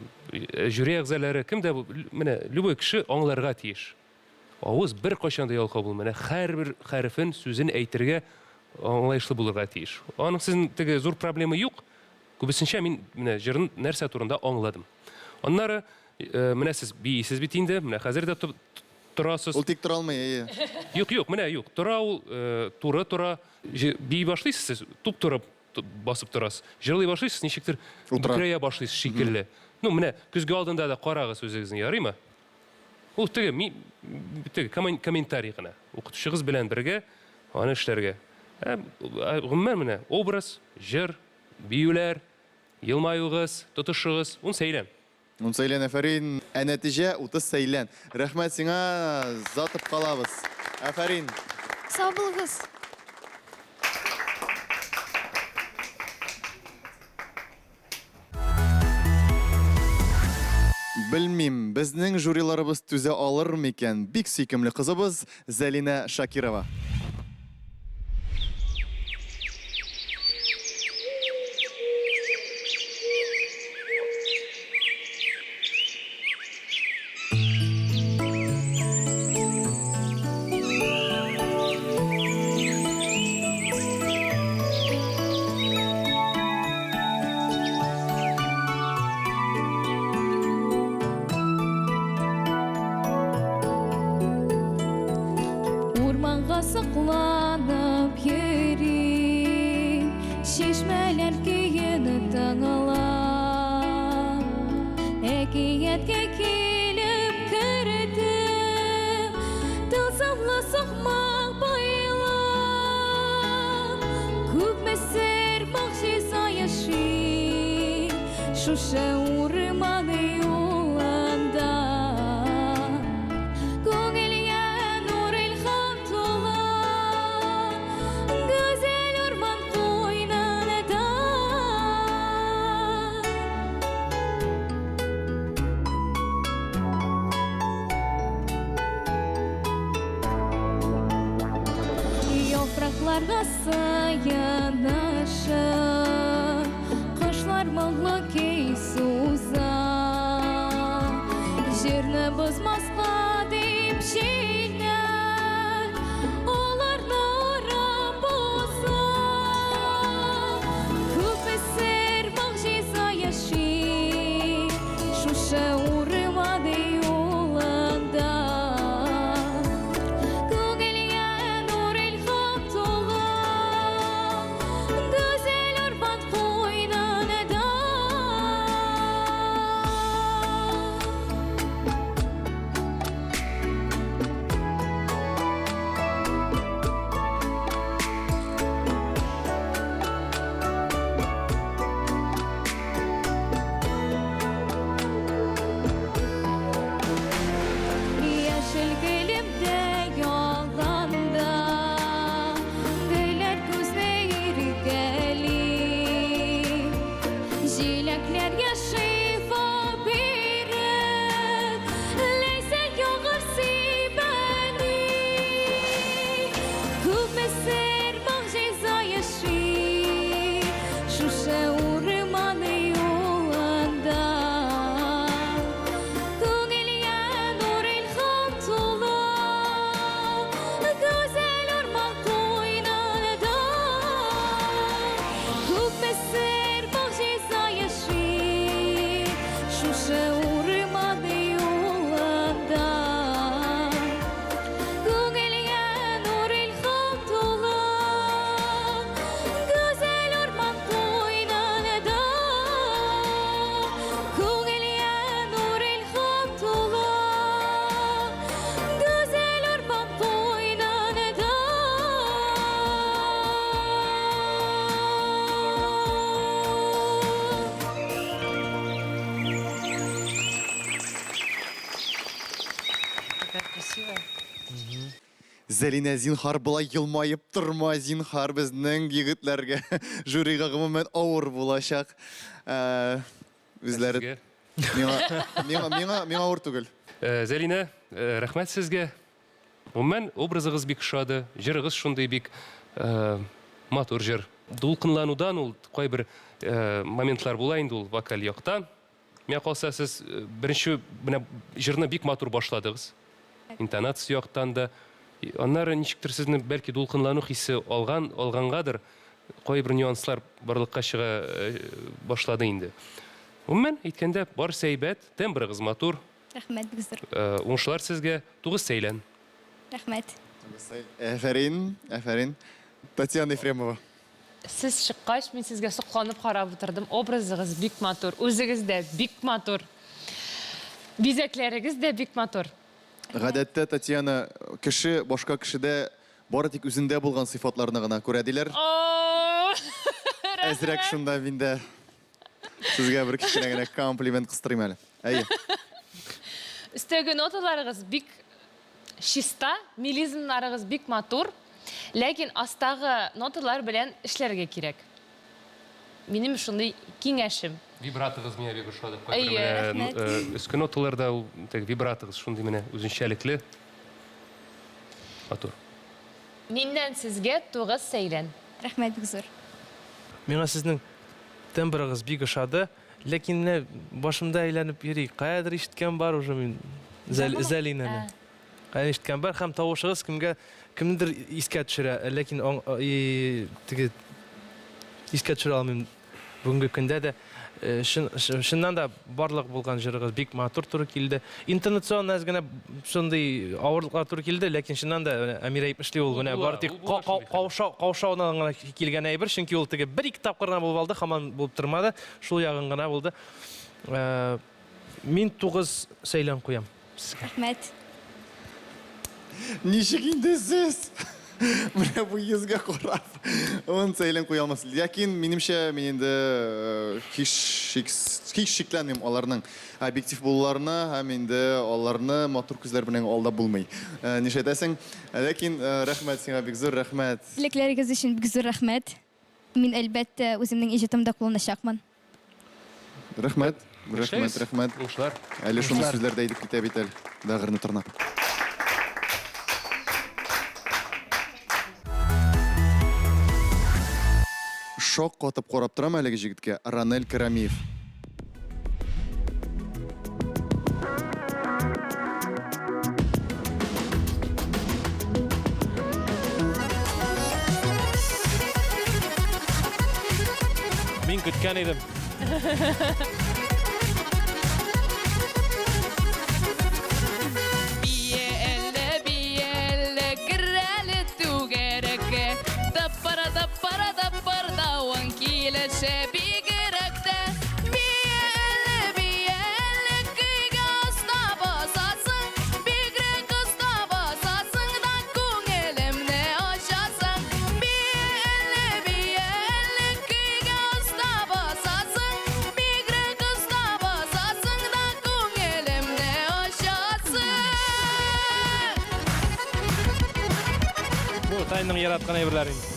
жюри әгъзалары, кем дә менә любой кеше аңларга тиеш. Авыз беркайчан да ялкау булмый. Менә һәрбер хәрефен, сүзен әйтергә аңлаешлы булырга тиеш. Аның сезнең теге зур проблема юк. Күбесенчә мин менә җырын нәрсә турында аңладым. Аннары э, менә сез биисез бит инде, менә хәзер дә торасыз. Ул тик тора алмый, әйе. Юк, юк, менә юк. Тора ул, э, туры тора. Бии башлыйсыз сез, туп-туры басып торасыз. Җырлый башлыйсыз, ничектер бөкрәя башлыйсыз шикелле. Ну, менә көзге алдында да карагыз үзегезне, ярыймы? Ул теге, ми, теге комментарий гына. Укытучыгыз белән бергә аны эшләргә. Ә, гомумән менә образ, җыр, биюләр, елмаюыгыз, тотышыгыз, ун сәйлән. Ун сәйлән, афәрин. Ә нәтиҗә 30 сәйлән. Рәхмәт сиңа, затып калабыз. Афәрин. Сау булыгыз. Белмим, безнең жюриларыбыз түзә алыр микән? Бик сөйкемле кызыбыз Зәлинә Шакирова. Урманга сокланып йөрим, чишмәләр көен тыңлап. Әкияткә килеп кердем. Шушы урман юлында. Күңелгә нур илһам тула, Гүзәл урман куйнында. Яфракларга сыенышып, Кошлар моңлы көй суза. Җирне бозмаска дип җилләр Аларны урап уза. Күпме сер, могҗиза яши Шушы урман юлында. Күңелгә нур илһам тула, Гүзәл урман куйнында. Яшел гөлемдә яланда, Гөлләр күзне иркәли. Җиләкләргә шифа биреп, Ләйсән яңгыр сибәли. Күпме сер, могҗиза яши Шушы урман юлында. Күңелгә нур илһам тулы, Гүзәл урман куйнында. Күпме сер, могҗиза яши Шушы урман юлында. Күңелгә нур илһам тулы, Гүзәл урман куйнында. Күңелгә нур илһам тулы, Гүзәл урман куйнында. Такая красивая. Зәлинә, зинһар, болай елмаеп торма, зинһар, безнең егетләргә, жюрига гомумән авыр булачак. Ә, Үзләре Сезгә. миңа миңа миңа миңа авыр түгел. Э, Зәлинә, э, рәхмәт сезгә. Гомумән, образыгыз бик ошады, җырыгыз шундый бик э, матур җыр. Дулкынланудан ул кайбер э, моментлар була инде ул вокаль яктан. Миңа калса, сез э, беренче менә җырны бик матур башладыгыз. Интонация яктан да. И Аннары ничектер сезне бәлки дулкынлану хисе алган, алгангадыр, кайбер нюанслар барлыкка чыга э, башлады инде. Гомумән, әйткәндә, барысы әйбәт, тембрыгыз матур. Рәхмәт, бик зур. Э, Уңышлар сезгә. Тугыз сәйлән. Рәхмәт. Әфәрин, әфәрин. Татьяна Ефремова. Сез чыккач, мин сезгә сокланып карап утырдым. Образыгыз бик матур, үзегез дә бик матур. Бизәкләрегез дә бик матур. Гадәттә, Татьяна, кеше башка кешедә бары тик үзендә булган сыйфатларны гына күрә диләр. О, Әзрәк шунда мин дә сезгә бер кечкенә генә комплимент кыстырыйм әле. Әйе. Өстәге ноталарыгыз бик чиста, мелизмнарыгыз бик матур, ләкин астагы ноталар белән эшләргә кирәк. Минем шундый киңәшем. Вибратогыз миңа бик ошады. Кайбер Әйе, менә рәхмәт. э, өске ноталарда ул теге вибратогыз шундый менә үзенчәлекле. Матур. Миннән сезгә тугыз сәйлән. Рәхмәт, бик зур. Миңа сезнең тембрыгыз бик ошады. Ләкин менә башымда әйләнеп йөри. Каядыр ишеткән бар уже мин Зәл, Зәлинәне. Каян ишеткән бар һәм тавышыгыз кемгә кемнедер искә төшерә, ләкин аң, и, теге искә төшерә алмыйм бүгенге көндә дә. Э, Чын, чыннан да барлык булган җырыгыз бик матур туры килде. Интонационно әз генә шундый авырлыклар туры килде, ләкин чыннан да менә Әмир әйтмешли ул менә Ул була, бары тик ул була шундый хәл. каушау каушаудан гына килгән әйбер, чөнки ул теге бер-ике тапкыр гына булып алды, һаман булып тормады. Шул ягын гына булды. Э, Мин 9 сәйлән куям сезгә. Рәхмәт. Ничек инде сез? Менә бу йөзгә карап, ун сәйлән куя алмас. Ләкин, минемчә, мин инде э, һич шик, һич шикләнмим аларның объектив булуларына һәм инде аларны матур күзләр белән алдап булмый. Э, Нишләтәсең? Ләкин э, рәхмәт сиңа бик зур, рәхмәт. Теләкләрегез өчен бик зур рәхмәт. Мин, әлбәттә, үземнең иҗатымда кулланачакмын. Рәхмәт. Рәхмәт, рәхмәт. Уңышлар. Әле шундый сүзләр дә әйтеп китә бит әле, бәгырьне тырнап. Шок катып карап торам әлеге җегеткә, Ранель Карамиев. Мин көткән идем. Бие әллә, бие әллә, кер әле түгәрәккә. Таппара, таппара, таппардавың килешә бигрәк тә. Бие әллә, бие әллә, көйгә оста басасың. Бигрәк оста басасың да күңелемне ачасың. Бие әллә, бие әллә, көйгә оста басасың. Бигрәк оста басасың да күңелемне ачасың. Бу Тайның яраткан әйберләре инде.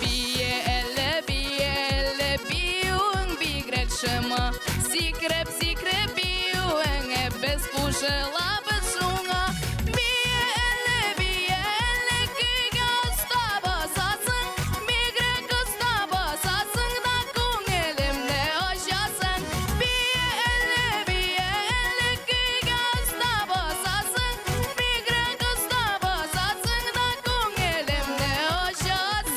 Бие әллә, бие әллә, биюең бигрәк шома. Сикереп, сикереп биюеңә без кушылабыз шуңа. Бие әллә, бие әллә, көйгә оста басасың. Бигрәк оста басасың да күңелемне ачасың. Бие әллә, бие әллә, көйгә оста басасың. Бигрәк оста басасың да күңелемне ачасың.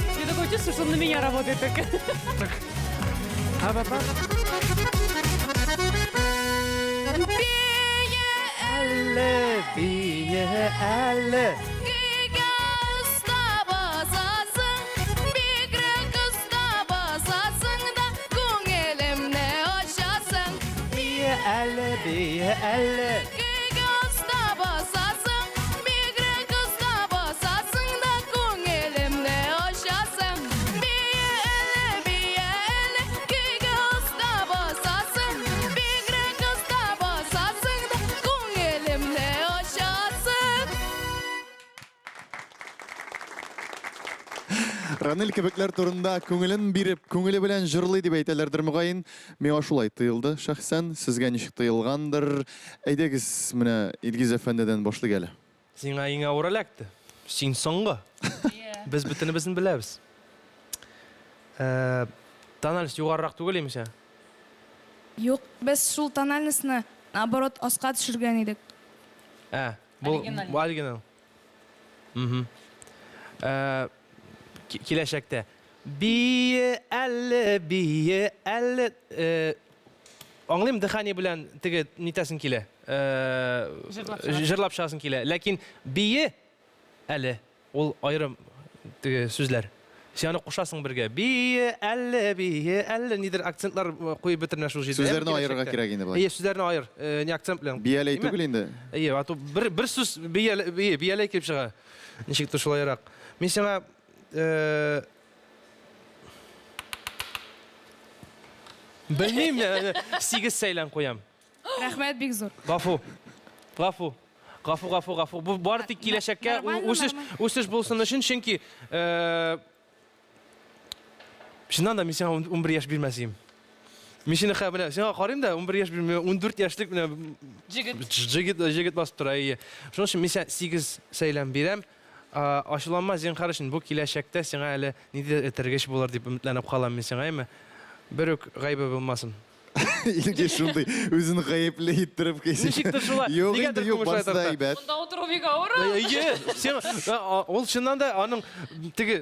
У меня такое чувство, что он на меня работает только. Бие Әллә, бие, әллә. Көйгә оста басасың, бигрәк оста басасың да күңелемне ачасың. Бие, әллә, бие, әллә. Көйгә оста басасың, бигрәк оста басасың да күңелемне ачасың. Бие әле, бие әле, көйгә оста басасың, бигрәк оста басасың да күңелемне ачасың. Ранель кебекләр турында күңелен биреп, күңеле белән җырлый дип әйтәләрдер мөгаен. Миңа шулай тоелды шәхсән. Сезгә ничек тоелгандыр? Әйдәгез, менә Илгиз әфәндедән башлыйк әле. Сиңа иң авыр эләкте. Син соңгы. Без бөтенебезне беләбез. Э, Тональность югарырак түгел имешә. Юк, без шул тональностьны, наоборот, аска төшергән идек. Ә, бу Оригиналь. бу оригинал. Мгм. Э, ки- Киләчәктә бие әлле, бие әлле э, аңлыйм дыхание белән теге нитәсең килә. Э, Җырлап чыгасың. Җырлап чыгасың килә. Ләкин бие әле ул аерым теге сүзләр. Син аны кушасың бергә. Бие әлле, бие әлле нидер акцентлар э, куеп бетермә шул җирдә. Сүзләрне аерырга кирәк инде болай. Әйе, сүзләрне аер. Э, Не акцент белән. Бияләй Әйме? түгел инде. Әйе, а то бер бер сүз бияләй, бие, бияләй килеп чыга. Ничек тә шулайрак. Мин сиңа э, белмим, э, сигез сәйлән куям. Рәхмәт бик зур. Гафу. Гафу. Гафу, гафу, гафу. Бу бары тик киләчәккә Нормально, үсеш, нормально. үсеш булсын өчен, чөнки э, чыннан да мин сиңа 11 яшь бирмәс идем. Мин сине хә менә сиңа карыйм да 11 яшь бирмим, 14 яшьлек менә Җегет. җегет җегет басып тора, әйе. Шуның өчен мин сиңа 8 сәйлән бирәм. А, Ачуланма зинһар өчен, бу киләчәктә сиңа әле ниндидер этәргеч булыр дип өметләнеп калам мин сиңа, әйме? Бер үк гаебе булмасын. Илгиз шундый үзен гаепле иттереп кисә. Ничектер шулай. Юк Нигәдер инде, юк, күңел шулай барысы да тарта. әйбәт. Монда утыру бик авыр. Әйе, син ул чыннан да аның теге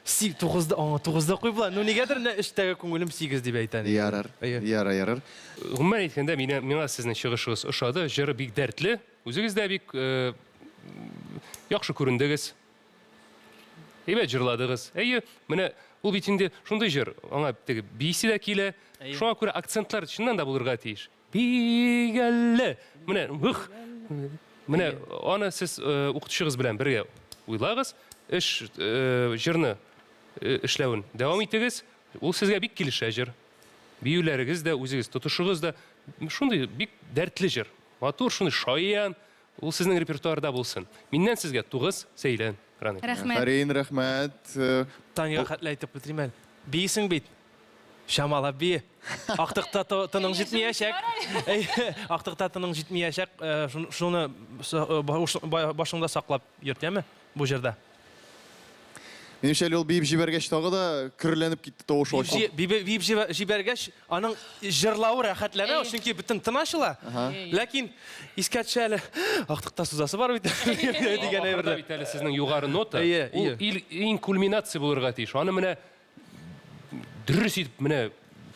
Си, тугызда, аңа тугызда куй була. Ну, нигәдер менә эчтәге күңелем сигез дип әйтә. Ярар, ярар, ярар. Гомумән әйткәндә, мине, миңа сезнең чыгышыгыз ошады. Җыры бик дәртле. Үзегез дә бик э, яхшы күрендегез. Әйбәт җырладыгыз. Әйе, менә ул бит инде шундый җыр. Аңа теге биисе дә килә. Шуңа күрә акцентлар чыннан да булырга тиеш. Бигәлле. Менә, ух. Менә аны сез э, укытучыгыз белән бергә уйлагыз. Эш э, җырны э, эшләвен дәвам итегез. Ул сезгә бик килешә җыр. Биюләрегез дә, үзегез тотышыгыз да шундый бик дәртле җыр. Матур, шундый шаян. Ул сезнең репертуарда булсын. Миннән сезгә 9, Сәйлән, Ранель. Рәхмәт. Афәрин, рәхмәт. Таняга хәтле әйтеп бетерим әле. Биисең бит. Чамалап бие. Актыкта тының җитмиячәк. Актыкта тының җитмиячәк. Шуны башыңда саклап йөрт, яме, бу җырда. Минемчә, әле ул биеп җибәргәч тагы да көрләнеп китте тавышы ачылып. Биеп җибәргәч, аның җырлавы рәхәтләнә, чөнки бөтен тын ачыла. Ләкин искә төшә әле, актыкта сузасы бар бит дигән әйберләр. Ахырда бит әле сезнең югары нота, ул иң кульминация булырга тиеш. Аны менә дөрес итеп менә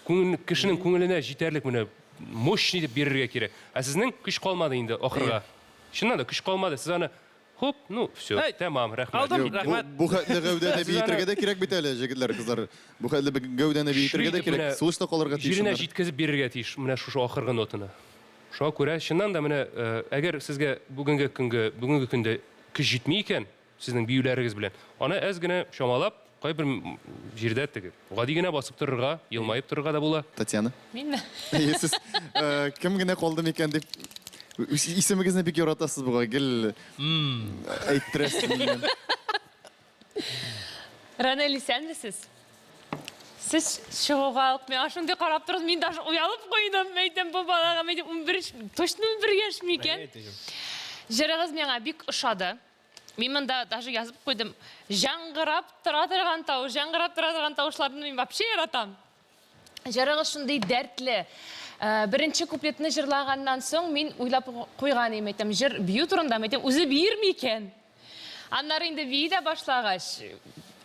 күңел, кешенең күңеленә җитәрлек менә мощный итеп бирергә кирәк. Ә сезнең көч калмады инде ахырга. Чыннан да көч калмады. Сез аны хоп, ну все, тәмам, рәхмәт. Алдым, рәхмәт. Бу хәтле гәүдәне биетергә дә кирәк бит әле, җегетләр, кызлар. Бу хәтле гәүдәне биетергә дә кирәк. Сулышта калырга тиеш. Җиренә җиткезеп бирергә тиеш менә шушы ахыргы нотаны. Шуңа күрә чыннан да менә әгәр сезгә бүгенге көнгә, бүгенге көндә көч җитми икән, сезнең биюләрегез белән. Аны әз генә чамалап, кайбер җирдә теге гади генә басып торырга, елмаеп торырга да була. Татьяна. Минме? Әйе, сез кем генә калды микән дип исемегезне бик яратасыз бугай, гел әйттерәсез миннән. Ранель, исәнмесез? Сез чыгуга ук миңа шундый карап тордыгыз, мин даже оялып куйдым. Әйтәм, бу балага, әйтәм, 11, точно 11 яшь микән? Җырыгыз миңа бик ошады. Мин монда даже язып куйдым. Җаңгырап тора торган тавыш, җаңгырап тора торган тавышларны мин вообще яратам. Җырыгыз шундый дәртле. Э, беренче куплетны җырлаганнан соң мин уйлап куйган идем, әйтәм, җыр бию турында, әйтәм, үзе биер микән? Аннары инде бии дә башлагач,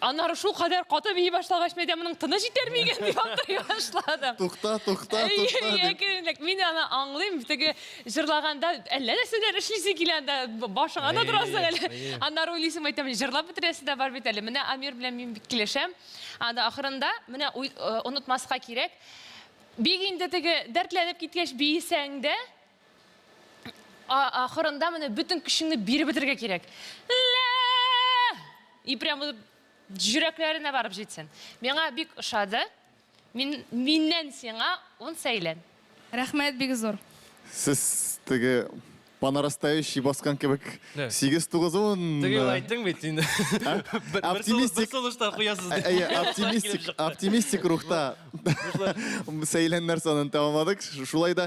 аннары шул кадәр каты бии башлагач, мин әйтәм, моның тыны җитәр микән дип аптырый башладым. Тукта, тукта, тукта. Әкренләп мин аны аңлыйм, теге Җырлаганда әллә нәрсәләр эшлисе килә анда, башыңа да торасың әле. Аннары уйлыйсың, әйтәм, җырлап бетерәсе дә бар бит әле. Менә Амир белән мин бик килешәм. Анда ахырында менә онытмаска кирәк. Бик инде теге дәртләнеп киткәч биесәң дә, ахырында менә бөтен көчеңне биреп бетерергә кирәк. Лә! И прям йөрәкләренә барып җитсен. Миңа бик ошады. Мин, миннән сиңа ун сәйлән. Рәхмәт бик зур. Сез теге по нарастающей баскан кебек 8 9 10. Теге юлы әйттең бит инде. Оптимистик. Бер сулышта куясыз дип. Әйе, оптимистик, оптимистик рухта сәйләннәр санын тәмамладык. Шулай да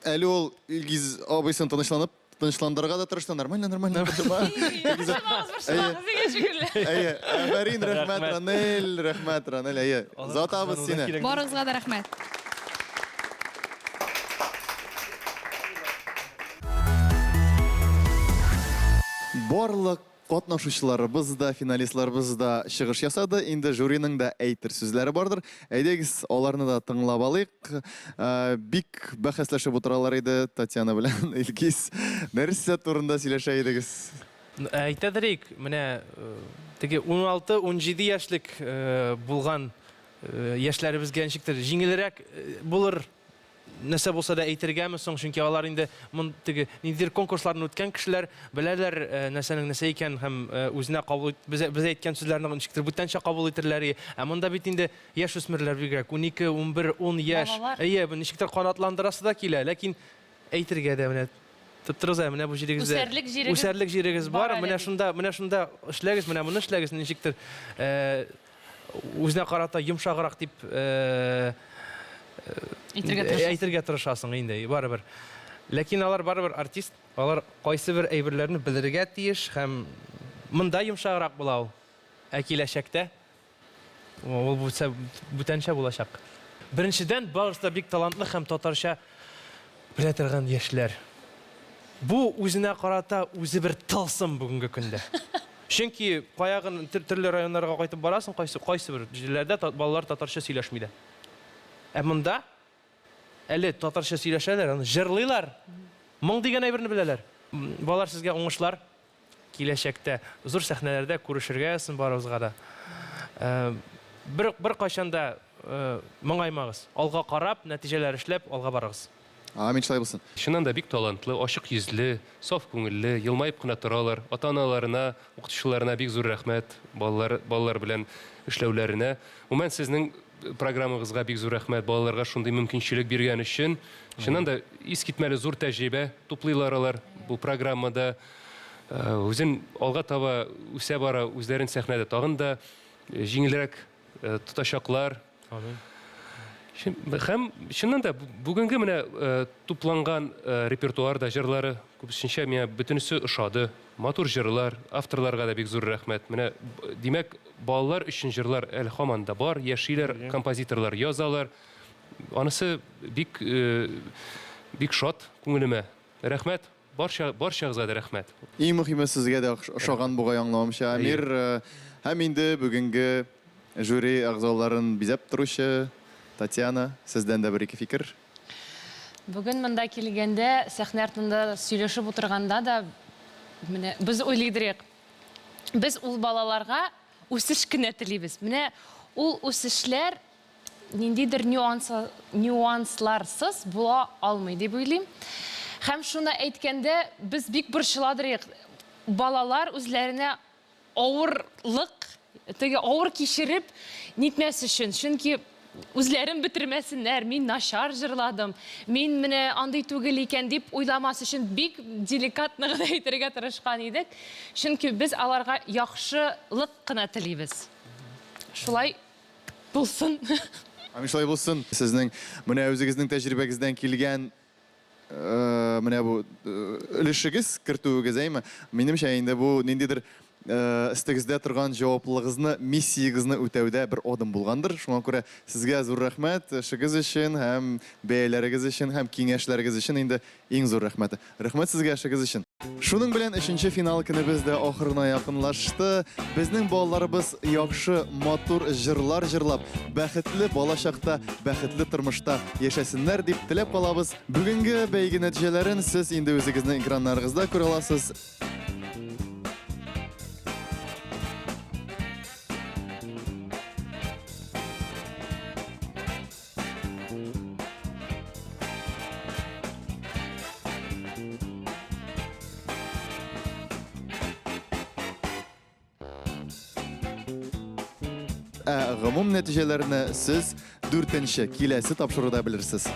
әле ул Илгиз абыйсын тынычланып Тынычландырырга да тырышты. Нормально, нормально. Борчылмагыз, борчылмагыз дигән шикелле. Әйе, афәрин, рәхмәт, Ранель, рәхмәт, Ранель, әйе. Озатабыз сине. Барыгызга да рәхмәт. Барлык Катнашучыларыбыз да, финалистларыбыз да чыгыш ясады. Инде жюриның да әйтер сүзләре бардыр. Әйдәгез, аларны да тыңлап алыйк. Э, бик бәхәсләшеп утыралар иде Татьяна белән Илгиз. Нәрсә турында сөйләшә идегез? Әйтәдерик, менә э, теге 16-17 яшьлек э, булган яшьләребезгә ничектер җиңелрәк булыр Нәрсә булса да әйтергәме соң, чөнки алар инде мон теге ниндидер конкурсларны үткән кешеләр, беләләр нәрсәнең нәрсә икәнен һәм үзенә кабул без без әйткән сүзләрне ничектер бүтәнчә кабул итерләр. Ә монда бит инде яшүсмерләр бигрәк, 12, 11, 10 яшь. Балалар. Әйе, бу ничектер канатландырасы да килә, ләкин әйтергә дә менә тоттырыгыз әле, менә бу җирегездә Үсәрлек җирегез үсәрлек җирегез бар бар, әле менә дип. шунда, менә шунда эшләгез, менә моны эшләгез, ничектер үзенә карата йомшаграк дип әйтергә тырышасың. Әйтергә тырышасың инде, барыбер. Ләкин алар барыбер артист, алар кайсы бер әйберләрне белергә тиеш һәм монда йомшаграк була ул. Ә киләчәктә ул бүтәнчә булачак. Беренчедән, барысы да бик талантлы һәм татарча белә торган яшьләр. Бу үзенә карата үзе бер тылсым бүгенге көндә. Чөнки каягын төрле районнарга кайтып барасың, кайсы кайсы бер җирләрдә балалар татарча сөйләшми дә. Ә монда әле татарча сөйләшәләр, аны җырлыйлар. Моң дигән әйберне беләләр. Балалар, сезгә уңышлар. Киләчәктә зур сәхнәләрдә күрешергә язсын барыбызга да. Бер беркайчан да моңаймагыз. Алга карап, нәтиҗәләр эшләп, алга барыгыз. Амин, шулай булсын. Чыннан да бик талантлы, ачык йөзле, саф күңелле, елмаеп кына торалар. Ата-аналарына, укытучыларына бик зур рәхмәт, балалар, балалар белән эшләүләренә. Гомумән, сезнең программагызга бик зур рәхмәт, балаларга шундый мөмкинчелек биргән өчен. Чыннан да искитмәле зур тәҗрибә туплыйлар алар бу программада. Үзен алга таба үсә бара, үзләрен сәхнәдә тагын да җиңелрәк тотачаклар. Амин. Һәм чыннан да бүгенге менә тупланган репертуарда җырлары күбесенчә миңа бөтенесе ошады. Матур җырлар, авторларга да бик зур рәхмәт. Менә димәк, балалар өчен җырлар әле һаман да бар, яшиләр, композиторлар язалар. Анысы бик бик шат күңелемә. Рәхмәт. Барча, барчагызга да рәхмәт. Иң мөхиме сезгә дә ошаган бугай аңлавымча, Әмир. Һәм инде бүгенге жюри әгъзаларын бизәп торучы Татьяна, сездән дә бер-ике фикер. Бүген монда килгәндә, сәхнә артында сөйләшеп утырганда да, менә без уйлыйдырыйк. Без ул балаларга үсеш кенә телибез. Менә ул үсешләр ниндидер нюанс, нюансларсыз була алмый дип уйлыйм. Һәм шуны әйткәндә, без бик борчыладырыйк. Балалар үзләренә авырлык, теге авыр кичереп нитмәс өчен. Чөнки үзләрен бетермәсеннәр, мин начар җырладым, мин менә андый түгел икән дип уйламас өчен бик деликатно гына әйтергә тырышкан идек. Чөнки без аларга яхшылык кына телибез. Шулай Булсын. Амин, шулай булсын. Сезнең менә үзегезнең тәҗрибәгездән килгән менә бу өлешегез, кертүегез, әйме? Минемчә, инде бу ниндидер өстегездә торган җаваплылыгызны, миссиягезне үтәүдә бер адым булгандыр. Шуңа күрә сезгә зур рәхмәт эшегез өчен һәм бәяләрегез өчен һәм киңәшләрегез өчен инде иң зур рәхмәт. Рәхмәт сезгә эшегез өчен. Шуның белән өченче финал көнебез дә ахырына якынлашты. Безнең балаларыбыз яхшы, матур җырлар җырлап, бәхетле балачакта, бәхетле тормышта яшәсеннәр дип теләп калабыз. Бүгенге бәйге нәтиҗәләрен сез инде үзегезнең экраннарыгызда күрә аласыз. Ә гомум нәтиҗәләрне сез дүртенче киләсе тапшыруда белерсез.